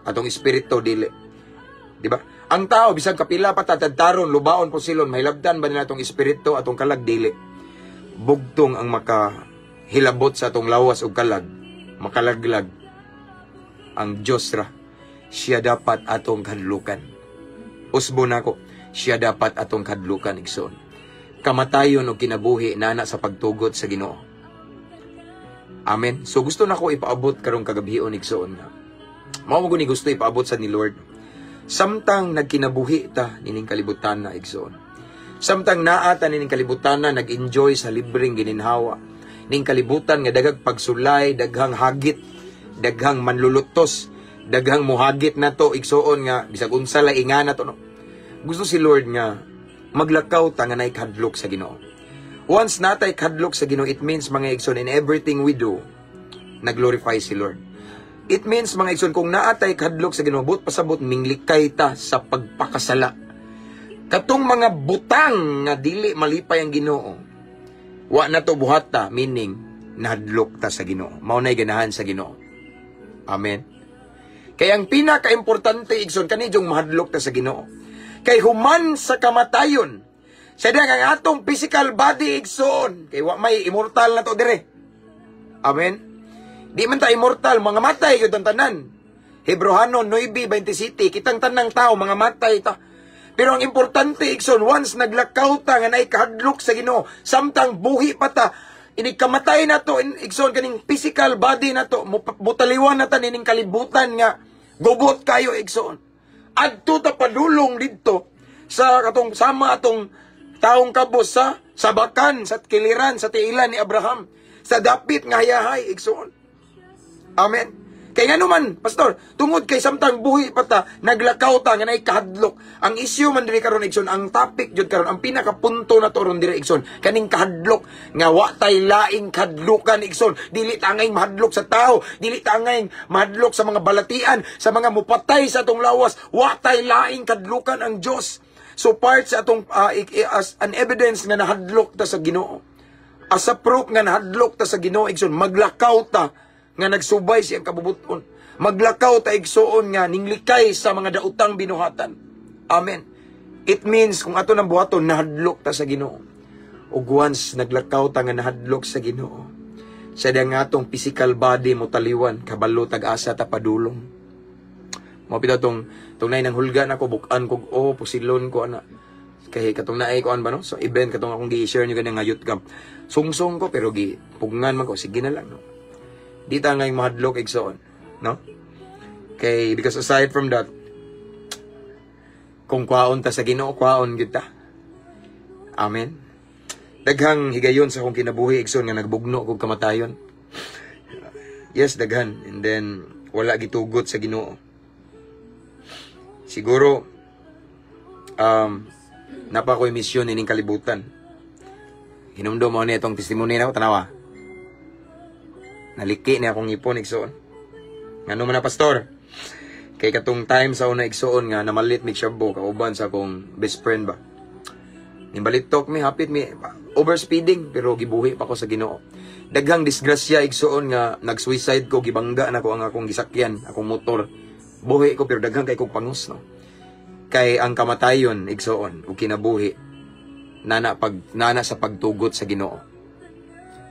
Atong espiritu, dili. Di ba? Ang tao, bisan kapila pa tatadtaron, lubaon po silon, mahilabtan ba nila atong espiritu, atong kalag? Dili. Bugtong ang makahilabot sa atong lawas ug kalag, makalaglag, ang Diyos ra. Siya dapat atong kadlukan. Usbo nako, siya dapat atong kadlukan, igsoon. Kamatayon o kinabuhi nana sa pagtugot sa Ginoo. Amen. So gusto nako ipaabot karong kagabhion, igsoon, nga. Mao mo guni gusto ipaabot sa ni Lord. Samtang nagkinabuhi ta nining kalibutan na, igsoon. Samtang naa ta nining kalibutan na nag-enjoy sa libreng gininhawa. Ning kalibutan nga daghang pagsulay, daghang hagit, daghang manlulutos, daghang muhagit na to, igsoon, nga bisag unsa la ingana to, no. Gusto si Lord nga maglakaw ta nga naay kahadlok sa Ginoo. Once natay kahadlok sa Ginoo, it means, mga igsoon, in everything we do, nag-glorify si Lord. It means, mga igsoon, kung naatay kahadlok sa Ginoo, but pasabot minglikay ta sa pagpakasala. Katong mga butang nga dili malipay ang Ginoo, wa na to buhata, meaning nahadlok ta sa Ginoo. Mao nay ganahan sa Ginoo. Amen. Kaya ang pinaka-importante, igsoon, kani jung mahadlok ta sa Ginoo. Kay human sa kamatayon, sa dang ang atong physical body, igsoon, kay wa may immortal na to dire. Amen. Di man ta immortal, mga matay gyud ang tanan. Hebrohanon 9:27, kitang tanang tao mga matay ta. Pero ang importante, igsoon, once naglakaw ta nga naay kahadlok sa Ginoo, samtang buhi pa ta, inig kamatay na to, igsoon, kaning physical body na to, mutaliwan na ta nining kalibutan nga gubot kayo, igsoon. Adto ta padulong didto sa katong sama atong taong kabos sa sabakan, sa kiliran, sa tiilan ni Abraham, sa dapit nga hayahay, igsoon. Amen. Kay ngano man, pastor, tungod kay samtang buhi pa ta, naglakaw ta nga naay kahadlok. Ang issue man diri karon, igsoon, ang topic jud karon, ang pinakapunto na to ron diri, igsoon, kaning kahadlok nga wa tay laing kahadlokan, igsoon. Dili ta angay mahadlok sa tao, dili ta angay mahadlok sa mga balatian, sa mga mupatay sa atong lawas, wa tay laing kahadlokan ang Dios. So part sa atong as an evidence nga nahadlok ta sa Ginoo. As a proof nga nahadlok ta sa Ginoo, igsoon, maglakaw ta nga nagsubay siyang kabubuton. Maglakaw ta, igsoon, nga ninglikay sa mga daotang binuhatan. Amen. It means kung ato nang buhaton, nahadlok ta sa Ginoo. Ug once naglakaw ta nga nahadlok sa Ginoo, sa nga atong physical body mo taliwan, kabalo tag asa ta padulong. Mao bitaw tong tong nay nang hulga nako, bukan kog oh pusilon ko ana. Kay katong naay ko an ba, no? So event katong akong gi-share niyo gani nga youth camp. Sungsong ko pero gi pugnan man ko, sige na lang, no. Di ta ngay mahadlok, igsoon, no? Kay because aside from that, kung kwaon ta sa Ginoo, kwaon gyud ta. Amen. Daghang higayon sa akong kinabuhi, igsoon, nga nagbugno kog kamatayon. Yes, daghan. And then wala gitugot sa Ginoo. Siguro napa ko'y misyon ining kalibutan. Hinumdum mo ni itong testimony na ko, tanawa. Naliki ni akong ngipon, igsoon. Ngano man na, pastor? Kay katong time sa una, igsoon, nga namalit mig shabu kauban sa akong best friend ba. Nimbalitok mi, hapit mi overspeeding, pero gibuhi pa ko sa Ginoo. Daghang disgrasya, igsoon, nga nag-suicide ko, gibangga na ko ang akong gisakyan, akong motor. Buhi ko pero daghang kay kog pangos, no. Kay ang kamatayon, igsoon, ug kinabuhi nana pag nana sa pagtugot sa Ginoo.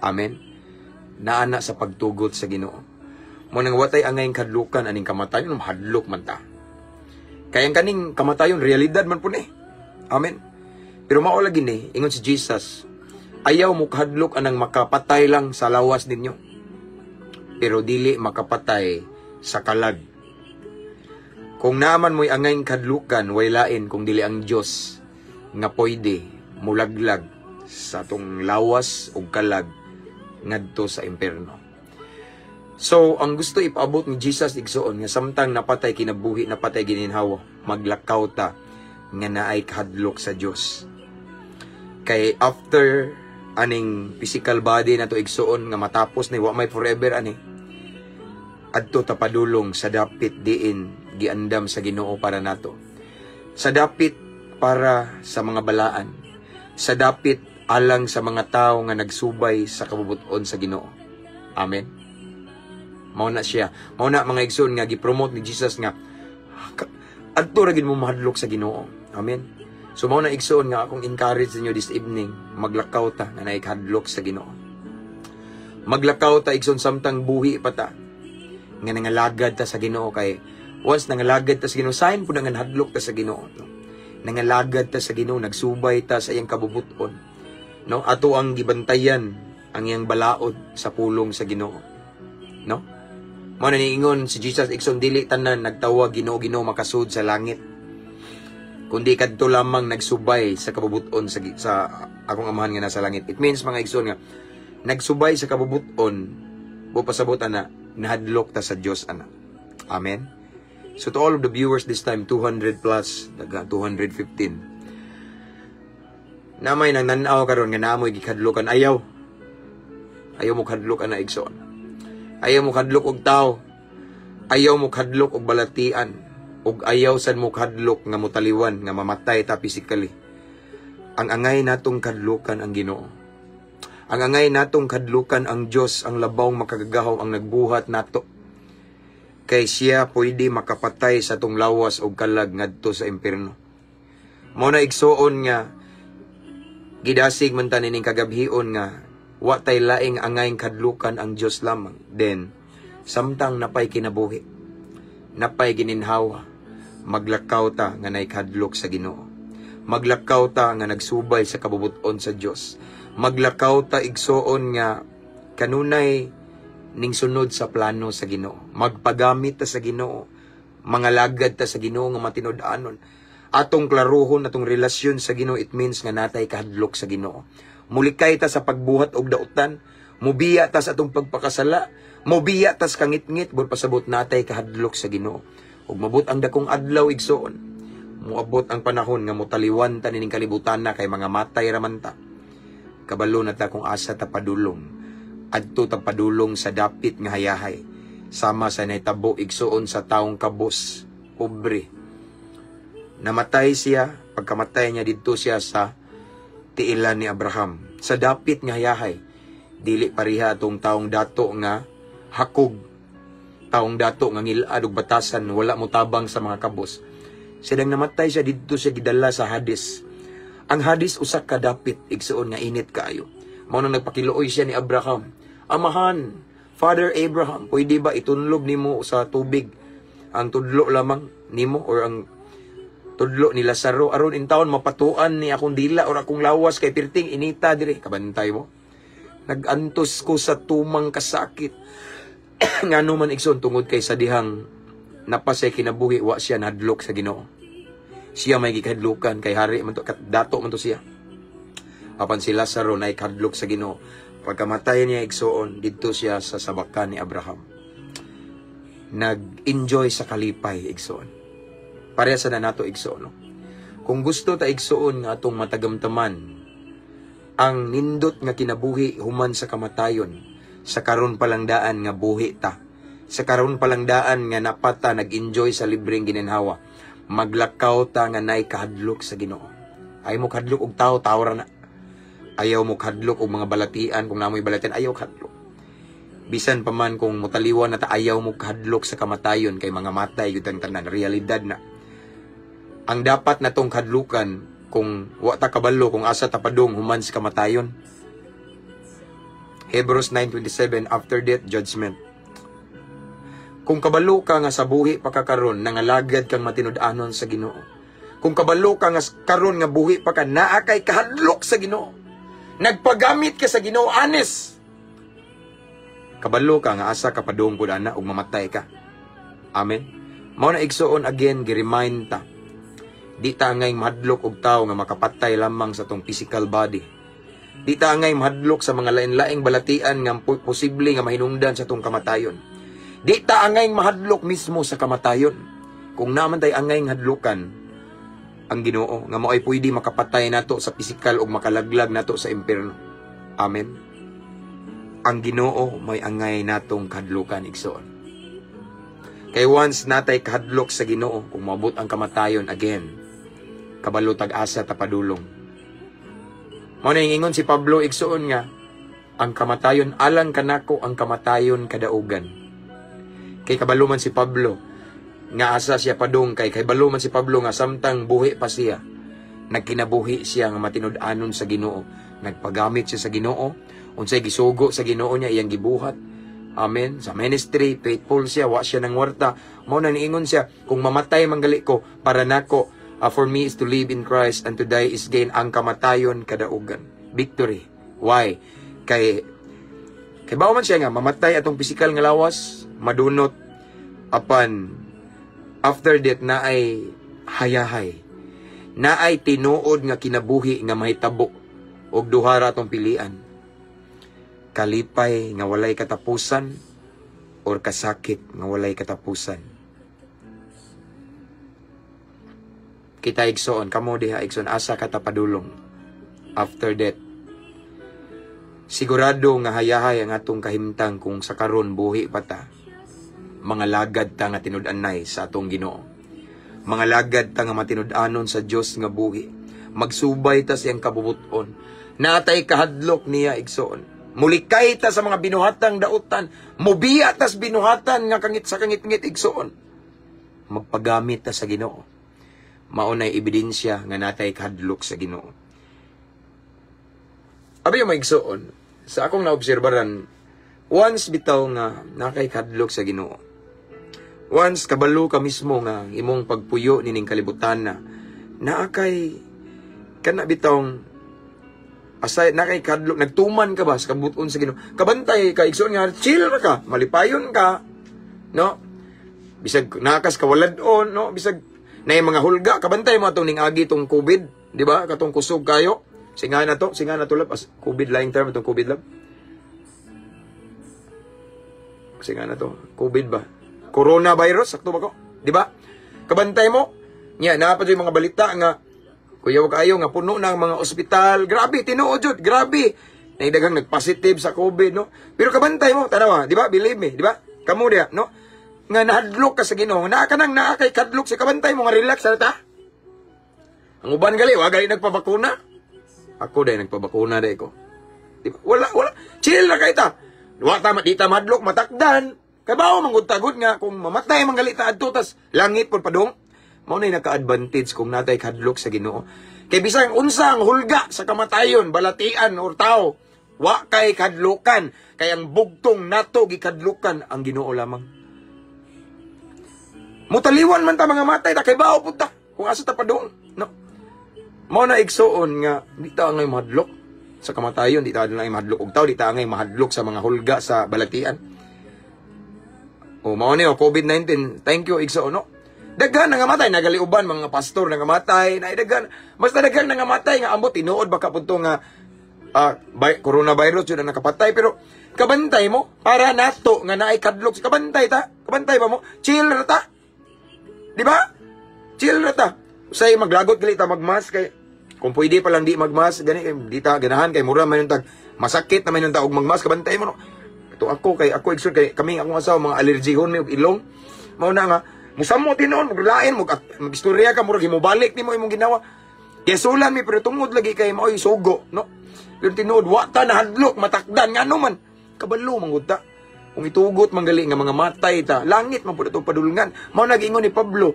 Amen. Naana sa pagtugot sa Ginoo. Mo nang watay angay kadlukan aning kamatayon, mahadlok man ta. Kay ang kaning kamatayon, realidad man pud ni. Amen. Pero mao lagi ni ingon si Jesus, ayaw mo kahadlok anang makapatay lang sa lawas ninyo, pero dili makapatay sa kalag. Kung naaman mo'y angay kadlukan, way lain kung dili ang Dios nga pwede mulaglag sa atong lawas ug kalag ngadto sa impierno. So, ang gusto ipaabot ni Jesus, igsoon, nga samtang napatay kinabuhi, napatay gininhawa, maglakaw ta nga naay kahadlok sa Dios. Kay after aning physical body na to, igsoon, nga matapos ni, wa may forever ani. Adto ta padulong sa dapit diin giandam sa Ginoo para nato. Sa dapit para sa mga balaan. Sa dapit alang sa mga tao nga nagsubay sa kabubuton sa Ginoo. Amen. Mao na siya. Mao na, mga igsoon, nga gi-promote ni Jesus nga adto ra gid mo mahadlok sa Ginoo. Amen. So mao na, igsoon, nga akong encourage ninyo this evening, maglakaw ta nga naay kahadlok sa Ginoo. Maglakaw ta, igsoon, samtang buhi pa ta nga nangalagad ta sa Ginoo, kay once nangalagad ta sa Ginoo, sign pud nga nahadlok ta sa Ginoo, no? Nangalagad ta sa Ginoo, nagsubay ta sa iyang kabubuton, no? Ato ang gibantayan ang iyang balaod sa pulong sa Ginoo, no? Mao na niingon si Jesus, igsoon, dili tanan nagtawag "Ginoo, Ginoo" makasud sa langit, kundi kadto lamang nagsubay sa kabubuton sa akong Amahan nga nasa langit. It means, mga igsoon, nga nagsubay sa kabubuton bo pasabot ana nahadlok ta sa Dios ana. Amen. So to all of the viewers this time, 200 plus, daga 215. Namay nang nanaw karon nga naamoy gikadlokan, ayaw. Ayaw mo kadlok ana, igsoon. Ayaw mo kadlok og tao. Ayaw mo kadlok og balatian. Ug ayaw sad mo kadlok nga motaliwan, nga mamatay ta physically. Ang angay natong kadlukan, ang Ginoo. Ang angay natong kadlukan, ang Dios, ang labawng makagagahom, ang nagbuhat nato. Kay siya pwede makapatay sa atong lawas og kalag ngadto sa impierno. Mao na, igsoon, nga gidasig man ta nining kagabhion nga wa tay laing angayng kadlukan, ang Dios lamang. Then samtang napay kinabuhi, napay gininhawa, maglakaw ta nga nay kadlok sa Ginoo. Maglakaw ta nga nagsubay sa kabubuton sa Dios. Maglakaw ta, igsoon, nga kanunay ning sunod sa plano sa Ginoo. Magpagamit ta sa Ginoo. Mangalagad ta sa Ginoo nga matinud-anon. Atong klaruhon atong relasyon sa Ginoo, it means nga natay kahadlok sa Ginoo. Mulikay ta sa pagbuhat og dautan, mubiya ta sa atong pagpakasala, mubiya ta sa kangitngit, bur pasabot natay kahadlok sa Ginoo. Ug mabot ang dakong adlaw, igsoon. Muabot ang panahon nga motaliwan ta nining kalibutan na kay mga matay raman ta. Kabalo na ta kung asa ta padulong. Adto ta padulong sa dapit nga hayahay. Sama sa nahitabo, igsoon, sa taong kabos, pobre. Namatay siya, pagkamatay niya, didto siya sa tiilan ni Abraham. Sa dapit nga hayahay, dili pareha atong taong dato nga hakog, taong dato nga ngilad og batasan, wala mo tabang sa mga kabos. Sidang namatay siya, didto siya gidala sa Hades. Ang Hades usa ka dapit, igsuon, nga init kaayo. Mao nang nagpakiluoy siya ni Abraham. "Amahan, Father Abraham, pwede ba itunlob nimo sa tubig ang tudlo lamang nimo or ang tudlo ni Lazaro aron intawon mapatuan ni akong dila or akong lawas kay pirting inita dire?" Kabantay mo. "Nagantos ko sa tumang kasakit." Ngano man, igsoon? Tungod kay sa dihang napasay kinabuhi, wa siya nahadlok sa Ginoo. Siya may gikahadlukan kay hari man to, dato man to siya. Apan si Lazaro na ikadlok sa Ginoo. Pagkamatay niya, igsuon, didto siya sa sabakan ni Abraham. Nag-enjoy sa kalipay, igsuon. Pareha sa na nato, igsuon, no? Kung gusto ta, igsuon, nga atong matagamtaman ang nindot nga kinabuhi human sa kamatayon, sa karon palang daan nga buhi ta, sa karon palang daan nga napata nag-enjoy sa libreng ginhawa, maglakaw ta nga nay kahadlok sa Ginoo. Ayaw mo kahadlok og tao, tao ra na. Ayaw mo kahadlok og mga balatian, kung namoy balatian, ayaw kahadlok. Bisan pa man kung mutaliwan na ta, ayaw mo kahadlok sa kamatayon kay mga matay gyud ang tanan, realidad na. Ang dapat natong kahadlukan, kung wa ta kabalo kung asa ta padung human sa kamatayon. Hebrews 9:27, after death, judgment. Kung kabalo ka nga sa buhi pa ka karon nangalagad kang matinud-anon sa Ginoo. Kung kabalo ka nga karon nga buhi pa ka, naa kay kahadlok sa Ginoo. Nagpagamit ka sa Ginoo, honest. Kabalo ka nga asa ka padung pud ana ug mamatay ka. Amen. Mao na, igsuon, again gi-remind ta. Di ta angay mahadlok og tawo nga makapatay lamang sa tong physical body. Di ta angay mahadlok sa mga lain-laing balatian nga posible nga mahinungdan sa tong kamatayon. Di ta angay mahadlok mismo sa kamatayon. Kung naman tay angay hadlukan, ang Ginoo nga mo ay pwede makapatay nato sa pisikal ug makalaglag nato sa impierno. Amen. Ang Ginoo may angay natong kahadlukan, igsoon. Kay once natay kahadlok sa Ginoo, kung moabot ang kamatayon again, kabalo tag asa ta padulong. Mao na ingon si Pablo, igsuon, nga ang kamatayon alang kanako, ang kamatayon kadaugan. Kay kabalo man si Pablo nga asa siya padung, kay balo man si Pablo nga samtang buhi pa siya, nagkinabuhi siya nga matinud-anon sa Ginoo. Nagpagamit siya sa Ginoo, unsay gisugo sa Ginoo niya, iyang gibuhat. Amen. Sa ministry, faithful siya, wa siya nangwarta. Mao na niingon siya, "Kung mamatay man gali ko, para nako, for me is to live in Christ and to die is gain." Ang kamatayon kadaugan. Victory. Why? Kay bawo man siya nga mamatay atong pisikal nga lawas, madunot, apan after death na ay hayahay. Na ay tinuod nga kinabuhi nga mahitabo og duha ra atong pilian. Kalipay nga walay katapusan or kasakit nga walay katapusan. Kita, igsoon, kamo diha, igsoon, asa ka ta padulong after death? Sigurado nga hayahay ang atong kahimtang kung sa karon buhi pa ta. Mga lagad ta nga tinud-anay sa atong Ginoo. Mga lagad ta nga matinud-anon sa Dios nga buhi. Magsubay ta siyang kabubuton. Natay kahadlok niya, igsoon. Mulikay ta sa mga binuhatang dautan. Mubiya tas binuhatan nga kangit sa kangit-ngit, igsoon. Magpagamit ta sa Ginoo. Mao nay ebidensya nga natay kahadlok sa Ginoo. Abi yung maigsoon, sa akong naobserbaran, once bitaw nga nakay kahadlok sa Ginoo. Once kabalo ka mismo nga imong pagpuyo nining kalibutan na naa kay kana bitawng asay na kay kadlok, nagtuman ka ba sa kabuton sa Ginoo, kabantay ka, igsoon, nga chill ra ka, malipayon ka, no, bisag nakas kawalad-on, no, bisag na mga hulga. Kabantay mo atong ning agi tong COVID, di ba, katong kusog kayo, singa na to lab, as COVID lying term itong COVID lab, singa na to COVID ba, coronavirus, sakto ba ko, di ba? Kabantay mo nya naa pa yung mga balita nga kuyaw kayo nga puno na ang mga ospital. Grabe, tinuod jud, grabe. Naidaghang nagpositive sa COVID, no? Pero kabantay mo, tanawa, di ba? Believe me, di ba? Kamo diya, no? Nga nahadlok ka sa Ginoo, naa ka nang naa kay kadlok sa kabantay mo nga relax sa ta. Ang uban gali, wa gali nagpabakuna. Ako dai nagpabakuna dai ko. Di ba? Wala, wala. Chill na kay ta. Wa ta di ta madlok matakdan. Kay bawo man gud tagod nga kung mamatay man gali ta adto, tas langit pud padung. Mao nay naka-advantage kung natay kadlok sa Ginoo. Kay bisan unsa ang hulga sa kamatayon, balatian or tao, wa kay kadlukan, kay ang bugtong nato gikadlukan ang Ginoo lamang. Mutaliwan man ta mga matay ta, kay bawo pud ta kung asa ta padung, no? Mao na, igsuon, nga di ta angay mahadlok sa kamatayon, di ta angay mahadlok og tao, di ta angay mahadlok sa mga hulga sa balatian. O mao ni o COVID-19, thank you, igsuon, no. Daghan nga matay, nagaliuban mga pastor nga matay, na daghan, basta daghan nga matay nga ambot tinuod baka punto nga coronavirus yun ang nakapatay, pero kabantay mo, para nato nga naay kadlok, kabantay ta, kabantay ba mo? Chill ra ta. Di ba? Chill ra ta. Usay maglagot gali ta magmask, kay kung pwede pa lang di magmask gani, kay di ta ganahan, kay mura man yung tag masakit na man yung og magmask, kabantay mo, no. Ito ako, kay ako, igsoon, kay kami akong asawa mga alergihon mi og ilong. Mao na nga musamo tinuon maglain mo, magistorya ka, murag himubalik nimo imong ginawa. Kay sulan mi, pero tungod lagi kay maoy sugo, no. Pero tinuod wa ta nahadlok matakdan, ngano man kabalo man gud ta. Kung itugot man gali nga mga matay ta, langit man pud ato padulngan. Mao nag-ingon ni Pablo,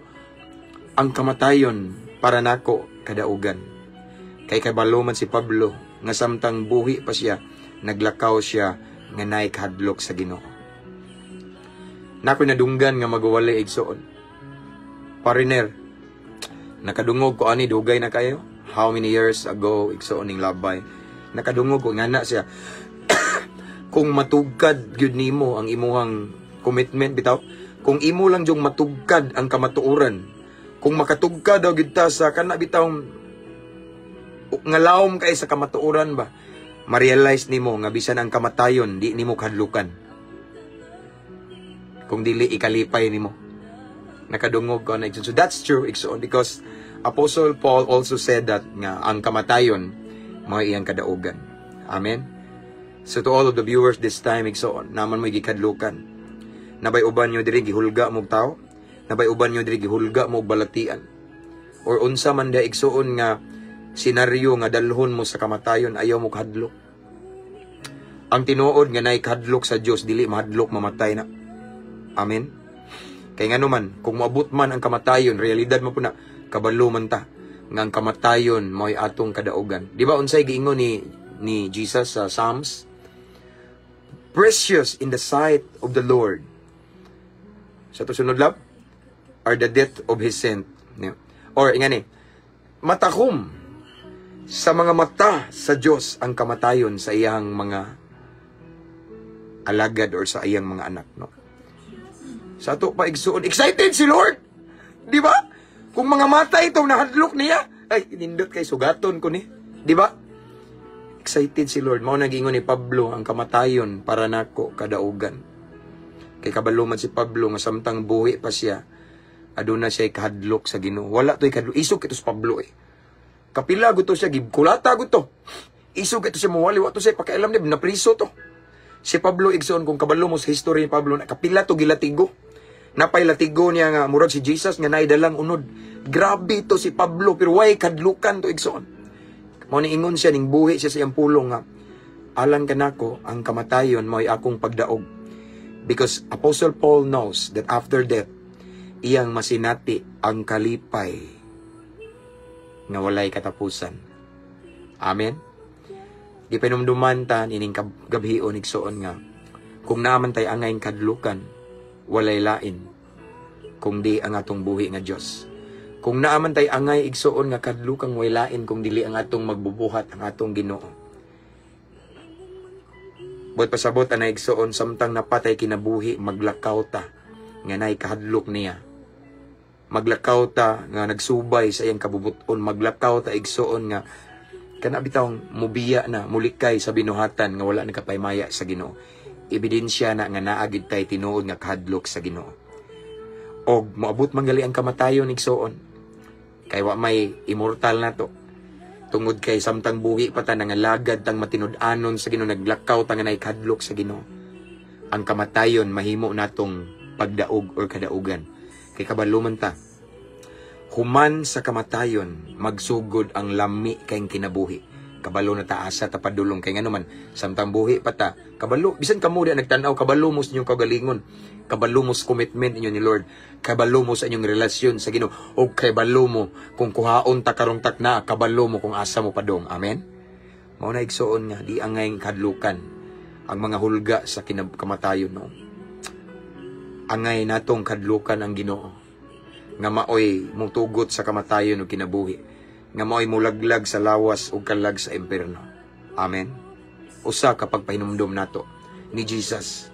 "Ang kamatayon para nako kadaugan." Kay kabalo man si Pablo nga samtang buhi pa siya, naglakaw siya nga naay kahadlok sa Ginoo. Nakoy nadunggan nga magwali, igsoon. Pariner, nakadungog ko ani dugay na kayo. How many years ago, igsoon, ning labay. Nakadungog ko nga na siya. Kung matugkad gyud nimo ang imuhang commitment bitaw, kung imo lang jung matugkad ang kamatuoran, kung makatugkad daw gyud ta sa kana bitaw nga lawom kay sa kamatuoran ba, ma-realize nimo nga bisan ang kamatayon di nimo kahadlukan. Kung dili ikalipay nimo. Nakadungog ko na, igsoon. So that's true, igsoon, because Apostle Paul also said that nga ang kamatayon mao iyang kadaugan. Amen. So to all of the viewers this time, igsoon, naman mo gikadlukan. Nabay uban nyo diri gihulga mo og tao, nabay uban nyo diri gihulga mo og balatian. Or unsa man da, igsuon, nga senaryo nga dalhon mo sa kamatayon, ayaw mo kahadlok. Ang tinuod nga naay kahadlok sa Dios dili mahadlok mamatay na. Amen. Kay ngano man, kung moabot man ang kamatayon, realidad mo po na kabalo man ta nga ang kamatayon mo'y atong kadaugan. Di ba unsay giingon ni Jesus sa Psalms? "Precious in the sight of the Lord." Sa to sunod lab, "are the death of his saint." Yeah. Or ingani, matakom sa mga mata sa Dios ang kamatayon sa iyang mga alagad or sa iyang mga anak, no? Sa ato pa, igsuon, excited si Lord. Di ba? Kung mga mata ito nahadlok niya, ay nindot kay sugaton ko ni. Di ba? Excited si Lord. Mao nagingon ni Pablo, "Ang kamatayon para nako kadaugan." Kay kabalo man si Pablo nga samtang buhi pa siya, aduna siya kahadlok sa Ginoo. Wala to'y kahadlok. Isog ito si Pablo eh. Kapila guto siya, gibkulata guto. Isog ito siya muwali, wa to siya pakialam ni napriso to. Si Pablo, igsoon, kung kabalo mo sa history ni Pablo, na kapila to gilatigo. Napay latigo niya nga murag si Jesus nga naidalang unod. Grabe to si Pablo, pero way kadlukan to, igsoon. Mao ni ingon siya ning buhi siya sa iyang pulong nga, "Alang kanako ang kamatayon mo'y akong pagdaog." Because Apostle Paul knows that after death, iyang masinati ang kalipay nga walay katapusan. Amen. Gipanumduman ta ining gabhion, igsoon, nga kung naman tay angay kadlukan, walay lain kung di ang atong buhi nga Dios. Kung naaman tay angay, igsuon, nga kadlukang, way lain kung dili ang atong magbubuhat, ang atong Ginoo. Buot pasabot anay, igsuon, samtang napatay kinabuhi, maglakaw ta nga nay kahadlok niya. Maglakaw ta nga nagsubay sa iyang kabubuton, maglakaw ta, igsuon, nga kana bitawng mubiya na, mulikay sa binuhatan nga wala nakapaymaya sa Ginoo. Ebidensya na nga naa gid tay tinuod nga kahadlok sa Ginoo. Og moabot man gali ang kamatayon, igsuon. Kay wa may immortal na to. Tungod kay samtang buhi pa ta, nangalagad tang matinud-anon sa Ginoo, naglakaw ta nga nay kahadlok sa Ginoo. Ang kamatayon mahimo natong pagdaog or kadaugan. Kay kabalo man ta. Human sa kamatayon, magsugod ang lami kayong kinabuhi. Kabalo na ta asa ta padulong, kay ngano man samtang buhi pa ta, kabalo bisan kamo di nagtan-aw, kabalo mo sa inyong kaugalingon, kabalo mo sa commitment ninyo ni Lord, kabalo mo sa inyong relasyon sa Ginoo, ug kabalo mo kung kuhaon ta karong takna, kabalo mo kung asa mo padong. Amen. Mao na, igsuon, nga di angay kahadlukan ang mga hulga sa kamatayon, no. Angay natong kahadlukan ang Ginoo nga maoy mutugot sa kamatayon ug kinabuhi, nga maoy mulaglag sa lawas ug kalag sa impierno. Amen. Usa ka pagpahinumdom nato ni Jesus,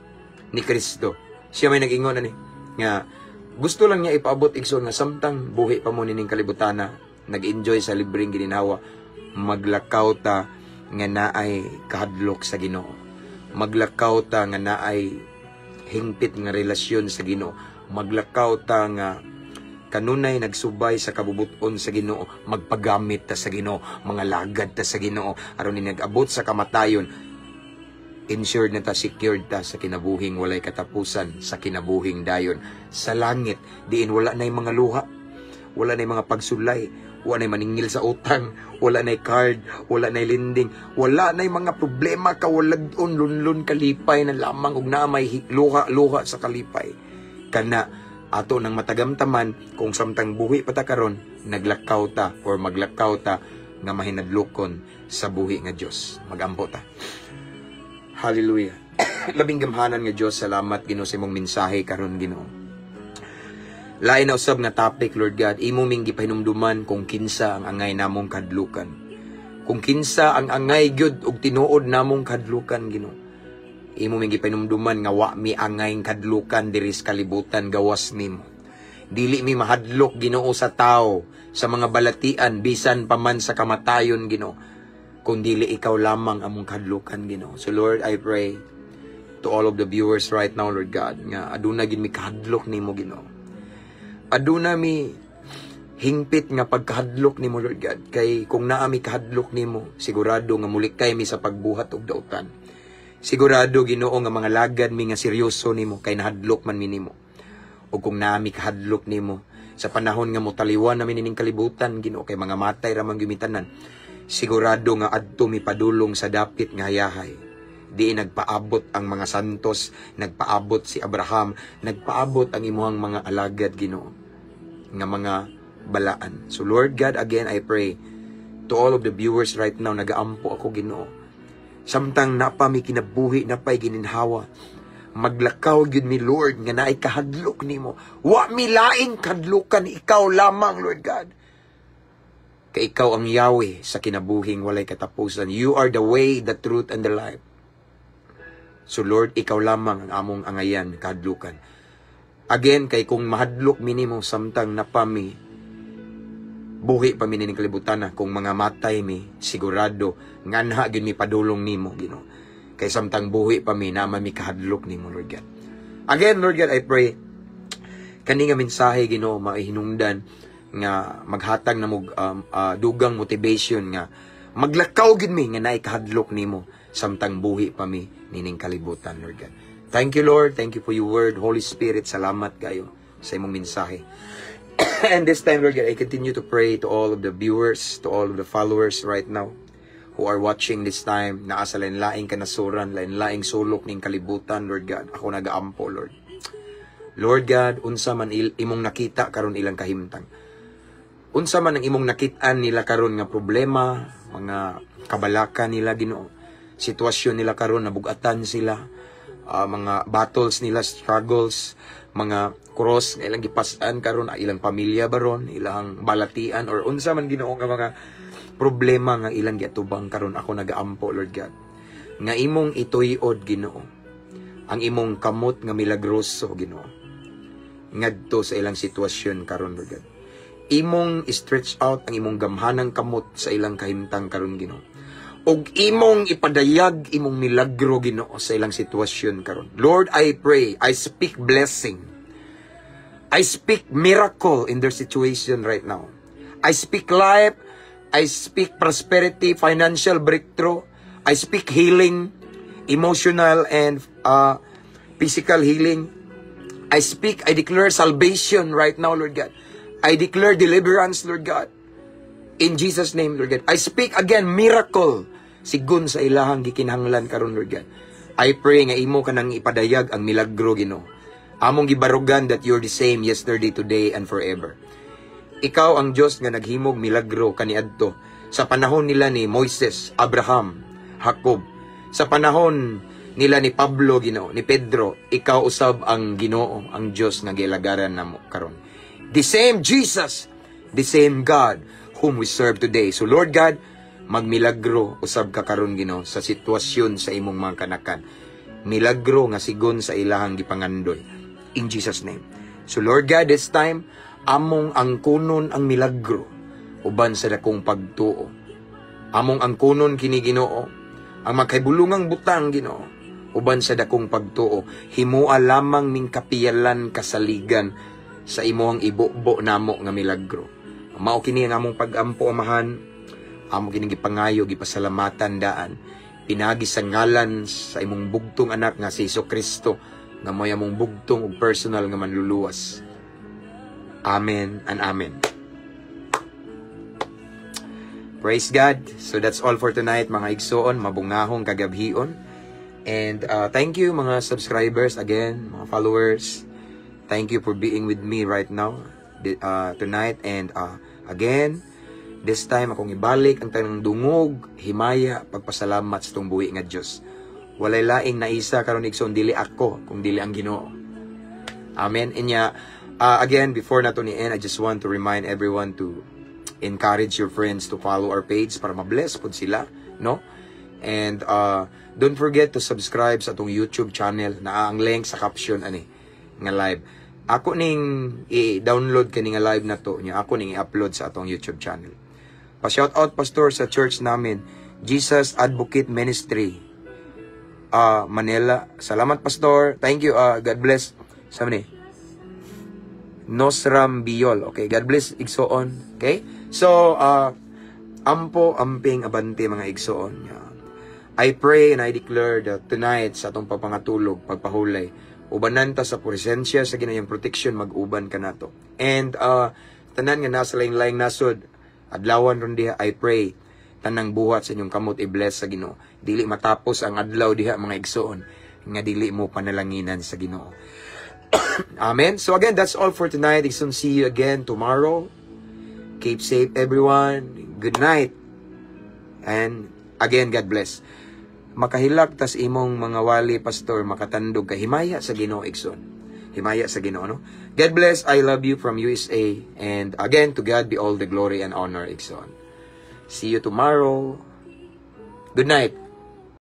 ni Kristo. Siya may nag-ingon ani nga gusto lang niya ipaabot, igsoon, nga samtang buhi pa mo nining kalibutana, nag-enjoy sa libreng gininhawa, maglakaw ta nga naay kahadlok sa Ginoo. Maglakaw ta nga naay hingpit nga relasyon sa Ginoo. Maglakaw ta nga kanunay nagsubay sa kabubuton sa Ginoo, magpagamit ta sa Ginoo, mga lagad ta sa Ginoo aron ni nag-abot sa kamatayon, insured na ta, secured ta sa kinabuhing walay katapusan, sa kinabuhing dayon sa langit, diin wala na mga luha, wala na mga pagsulay, wala na maningil sa utang, wala na card, wala na lending, wala na mga problema, kawalag-on, lunlun, kalipay na lamang ug naa may luha-luha sa kalipay. Kana ato nang matagamtaman kung samtang buhi pa ta karon, naglakaw ta or maglakaw ta nga mahinadlokon sa buhi nga Dios. Magampo ta. Hallelujah. Labing gamhanan nga Dios, salamat, Ginoo, sa imong mensahe karon, Ginoo. Lain na usab nga topic, Lord God, imo ming gipahinumduman kung kinsa ang angay namong kadlukan. Kung kinsa ang angay gyud og tinuod namong kadlukan, Ginoo. Imo ming gipahinumduman nga wa mi angay kadlukan diri sa kalibutan gawas nimo. Dili mi mahadlok, Ginoo, sa tao, sa mga balatian, bisan pa man sa kamatayon, Ginoo. Kung dili ikaw lamang among kadlukan, Ginoo. So Lord, I pray to all of the viewers right now, Lord God, nga aduna gid mi kahadlok nimo, Ginoo. Aduna mi hingpit nga pagkahadlok nimo, Lord God, kay kung naa mi kahadlok nimo, sigurado nga mulikay mi sa pagbuhat og dautan. Sigurado, Ginoo, nga mga lagad mi nga seryoso nimo kay nahadlok man mi nimo. Ug kung naa mi kahadlok nimo sa panahon nga motaliwan namin ining kalibutan, Ginoo, kay mga matay ra man gyud mi tanan, sigurado nga adto mi padulong sa dapit nga hayahay di nagpaabot ang mga santos, nagpaabot si Abraham, nagpaabot ang imuhang mga alagad, Ginoo, nga mga balaan. So Lord God, again I pray to all of the viewers right now, nagaampo ako, Ginoo. Samtang napa mi kinabuhi, napay gininhawa, maglakaw gyud mi, Lord, nga naay kahadlok nimo. Wa mi laing kahadlukan, ikaw lamang, Lord God. Kay ikaw ang Yahweh sa kinabuhing walay katapusan. You are the way, the truth, and the life. So Lord, ikaw lamang ang among angayan, kahadlukan. Again, kay kung mahadlok mi nimo samtang napami, buhi pa mi nining kalibutan na, kung mga matay mi, sigurado, nganha gyud mi padulong nimo, Ginoo. Kay samtang buhi pa mi, naa man mi kahadlok nimo, Lord God. Again, Lord God, I pray, kani nga mensahe, Ginoo, maihinungdan nga maghatag na mo dugang motivation nga maglakaw gid mi nga naay kahadlok nimo samtang buhi pa mi nining kalibutan, Lord God. Thank you, Lord. Thank you for your word. Holy Spirit, salamat kayo sa imong mensahe. And this time, Lord God, I continue to pray to all of the viewers, to all of the followers right now who are watching this time, naa sa lain-laing kanasuran, lain-laing sulok ning kalibutan, Lord God. Ako nagaampo, Lord. Lord God, unsa man imong nakita karon ilang kahimtang. Unsa man ang imong nakit-an nila karon nga problema, mga kabalaka nila, Ginoo. Sitwasyon nila karon, nabugatan sila, mga battles nila, struggles, mga cross nga ilang gipas-an karon, ilang pamilya baron, ilang balatian or unsa man, Ginoo, nga mga problema nga ilang giatubang karon, ako nagaampo, Lord God, nga imong ituyod, Ginoo, ang imong kamot nga milagroso, Ginoo, ngadto sa ilang sitwasyon karon, Lord God. Imong stretch out ang imong gamhanang kamot sa ilang kahimtang karon, Ginoo. Ug imong ipadayag imong milagro, Ginoo, sa ilang sitwasyon karon. Lord, I pray, I speak blessing. I speak miracle in their situation right now. I speak life, I speak prosperity, financial breakthrough. I speak healing, emotional and physical healing. I speak, I declare salvation right now, Lord God. I declare deliverance, Lord God. In Jesus' name, Lord God. I speak again miracle sigun sa ilahang gikinahanglan karon, Lord God. I pray nga imo kanang ipadayag ang milagro, Ginoo. Among gibarugan that you're the same yesterday, today, and forever. Ikaw ang Dios nga naghimog milagro kaniadto sa panahon nila ni Moises, Abraham, Jacob. Sa panahon nila ni Pablo, Ginoo, ni Pedro, ikaw usab ang Ginoo, ang Dios nga gilagaran namo karon. The same Jesus, the same God whom we serve today. So Lord God, magmilagro usab ka karon, Ginoo, sa sitwasyon sa imong mga kanakan. Milagro nga sigon sa ilahang gipangandoy. In Jesus' name. So Lord God, this time among angkunon ang milagro uban sa dakong pagtuo. Among angkunon kini, Ginoo, ang magkaibulungang butang, Ginoo, uban sa dakong pagtuo. Himua lamang ning kapiyalan kasaligan sa imong ibubo namo nga milagro. Mao kini ang among pag-ampo, Amahan. Amo kini gipangayo, gipasalamatan daan. Pinagi sa ngalan sa imong bugtong anak nga si Hesus Kristo nga mo'y among bugtong ug personal nga manluluwas. Amen and amen. Praise God. So that's all for tonight, mga igsoon, mabungahong kagabhion. And thank you, mga subscribers again, mga followers. Thank you for being with me right now tonight and again, this time akong ibalik ang tanang dungog, himaya, pagpasalamat sa atong buhi nga Dios. Walay laing naisa karon, igsoon, dili ako kung dili ang Ginoo. Amen. Inya again, before nato ni end, I just want to remind everyone to encourage your friends to follow our page para ma-bless pud sila, no? And don't forget to subscribe sa atong YouTube channel na ang link sa caption ani nga live. Ako ning i-download kani nga live na to nya ako ning i-upload sa atong YouTube channel. Pa-shout out, Pastor, sa church namin, Jesus Advocate Ministry, Manila. Salamat, Pastor. Thank you. God bless. Sabi ni Nosram Biol. Okay, God bless, igsoon. Okay? So, ampo, amping, abante, mga igsoon. Yeah. I pray and I declare that tonight sa atong papangatulog, pagpahulay, ubanan ta sa presensya sa Ginoo, protection mag-uban kanato. And tanan nga nasa laing-laing nasod, adlawan ron diha, I pray tanang buhat sa inyong kamot i-bless sa Ginoo. Dili matapos ang adlaw diha, mga igsoon, nga dili mo panalanginan sa Ginoo. Amen. So again, that's all for tonight. Igsoon, see you again tomorrow. Keep safe, everyone. Good night. And again, God bless. Makahilak tas imong mga wali, Pastor, makatandog ka. Himaya sa Ginoo, igsoon. Himaya sa Ginoo, no? God bless. I love you from USA. And again, to God be all the glory and honor, igsoon. See you tomorrow. Good night.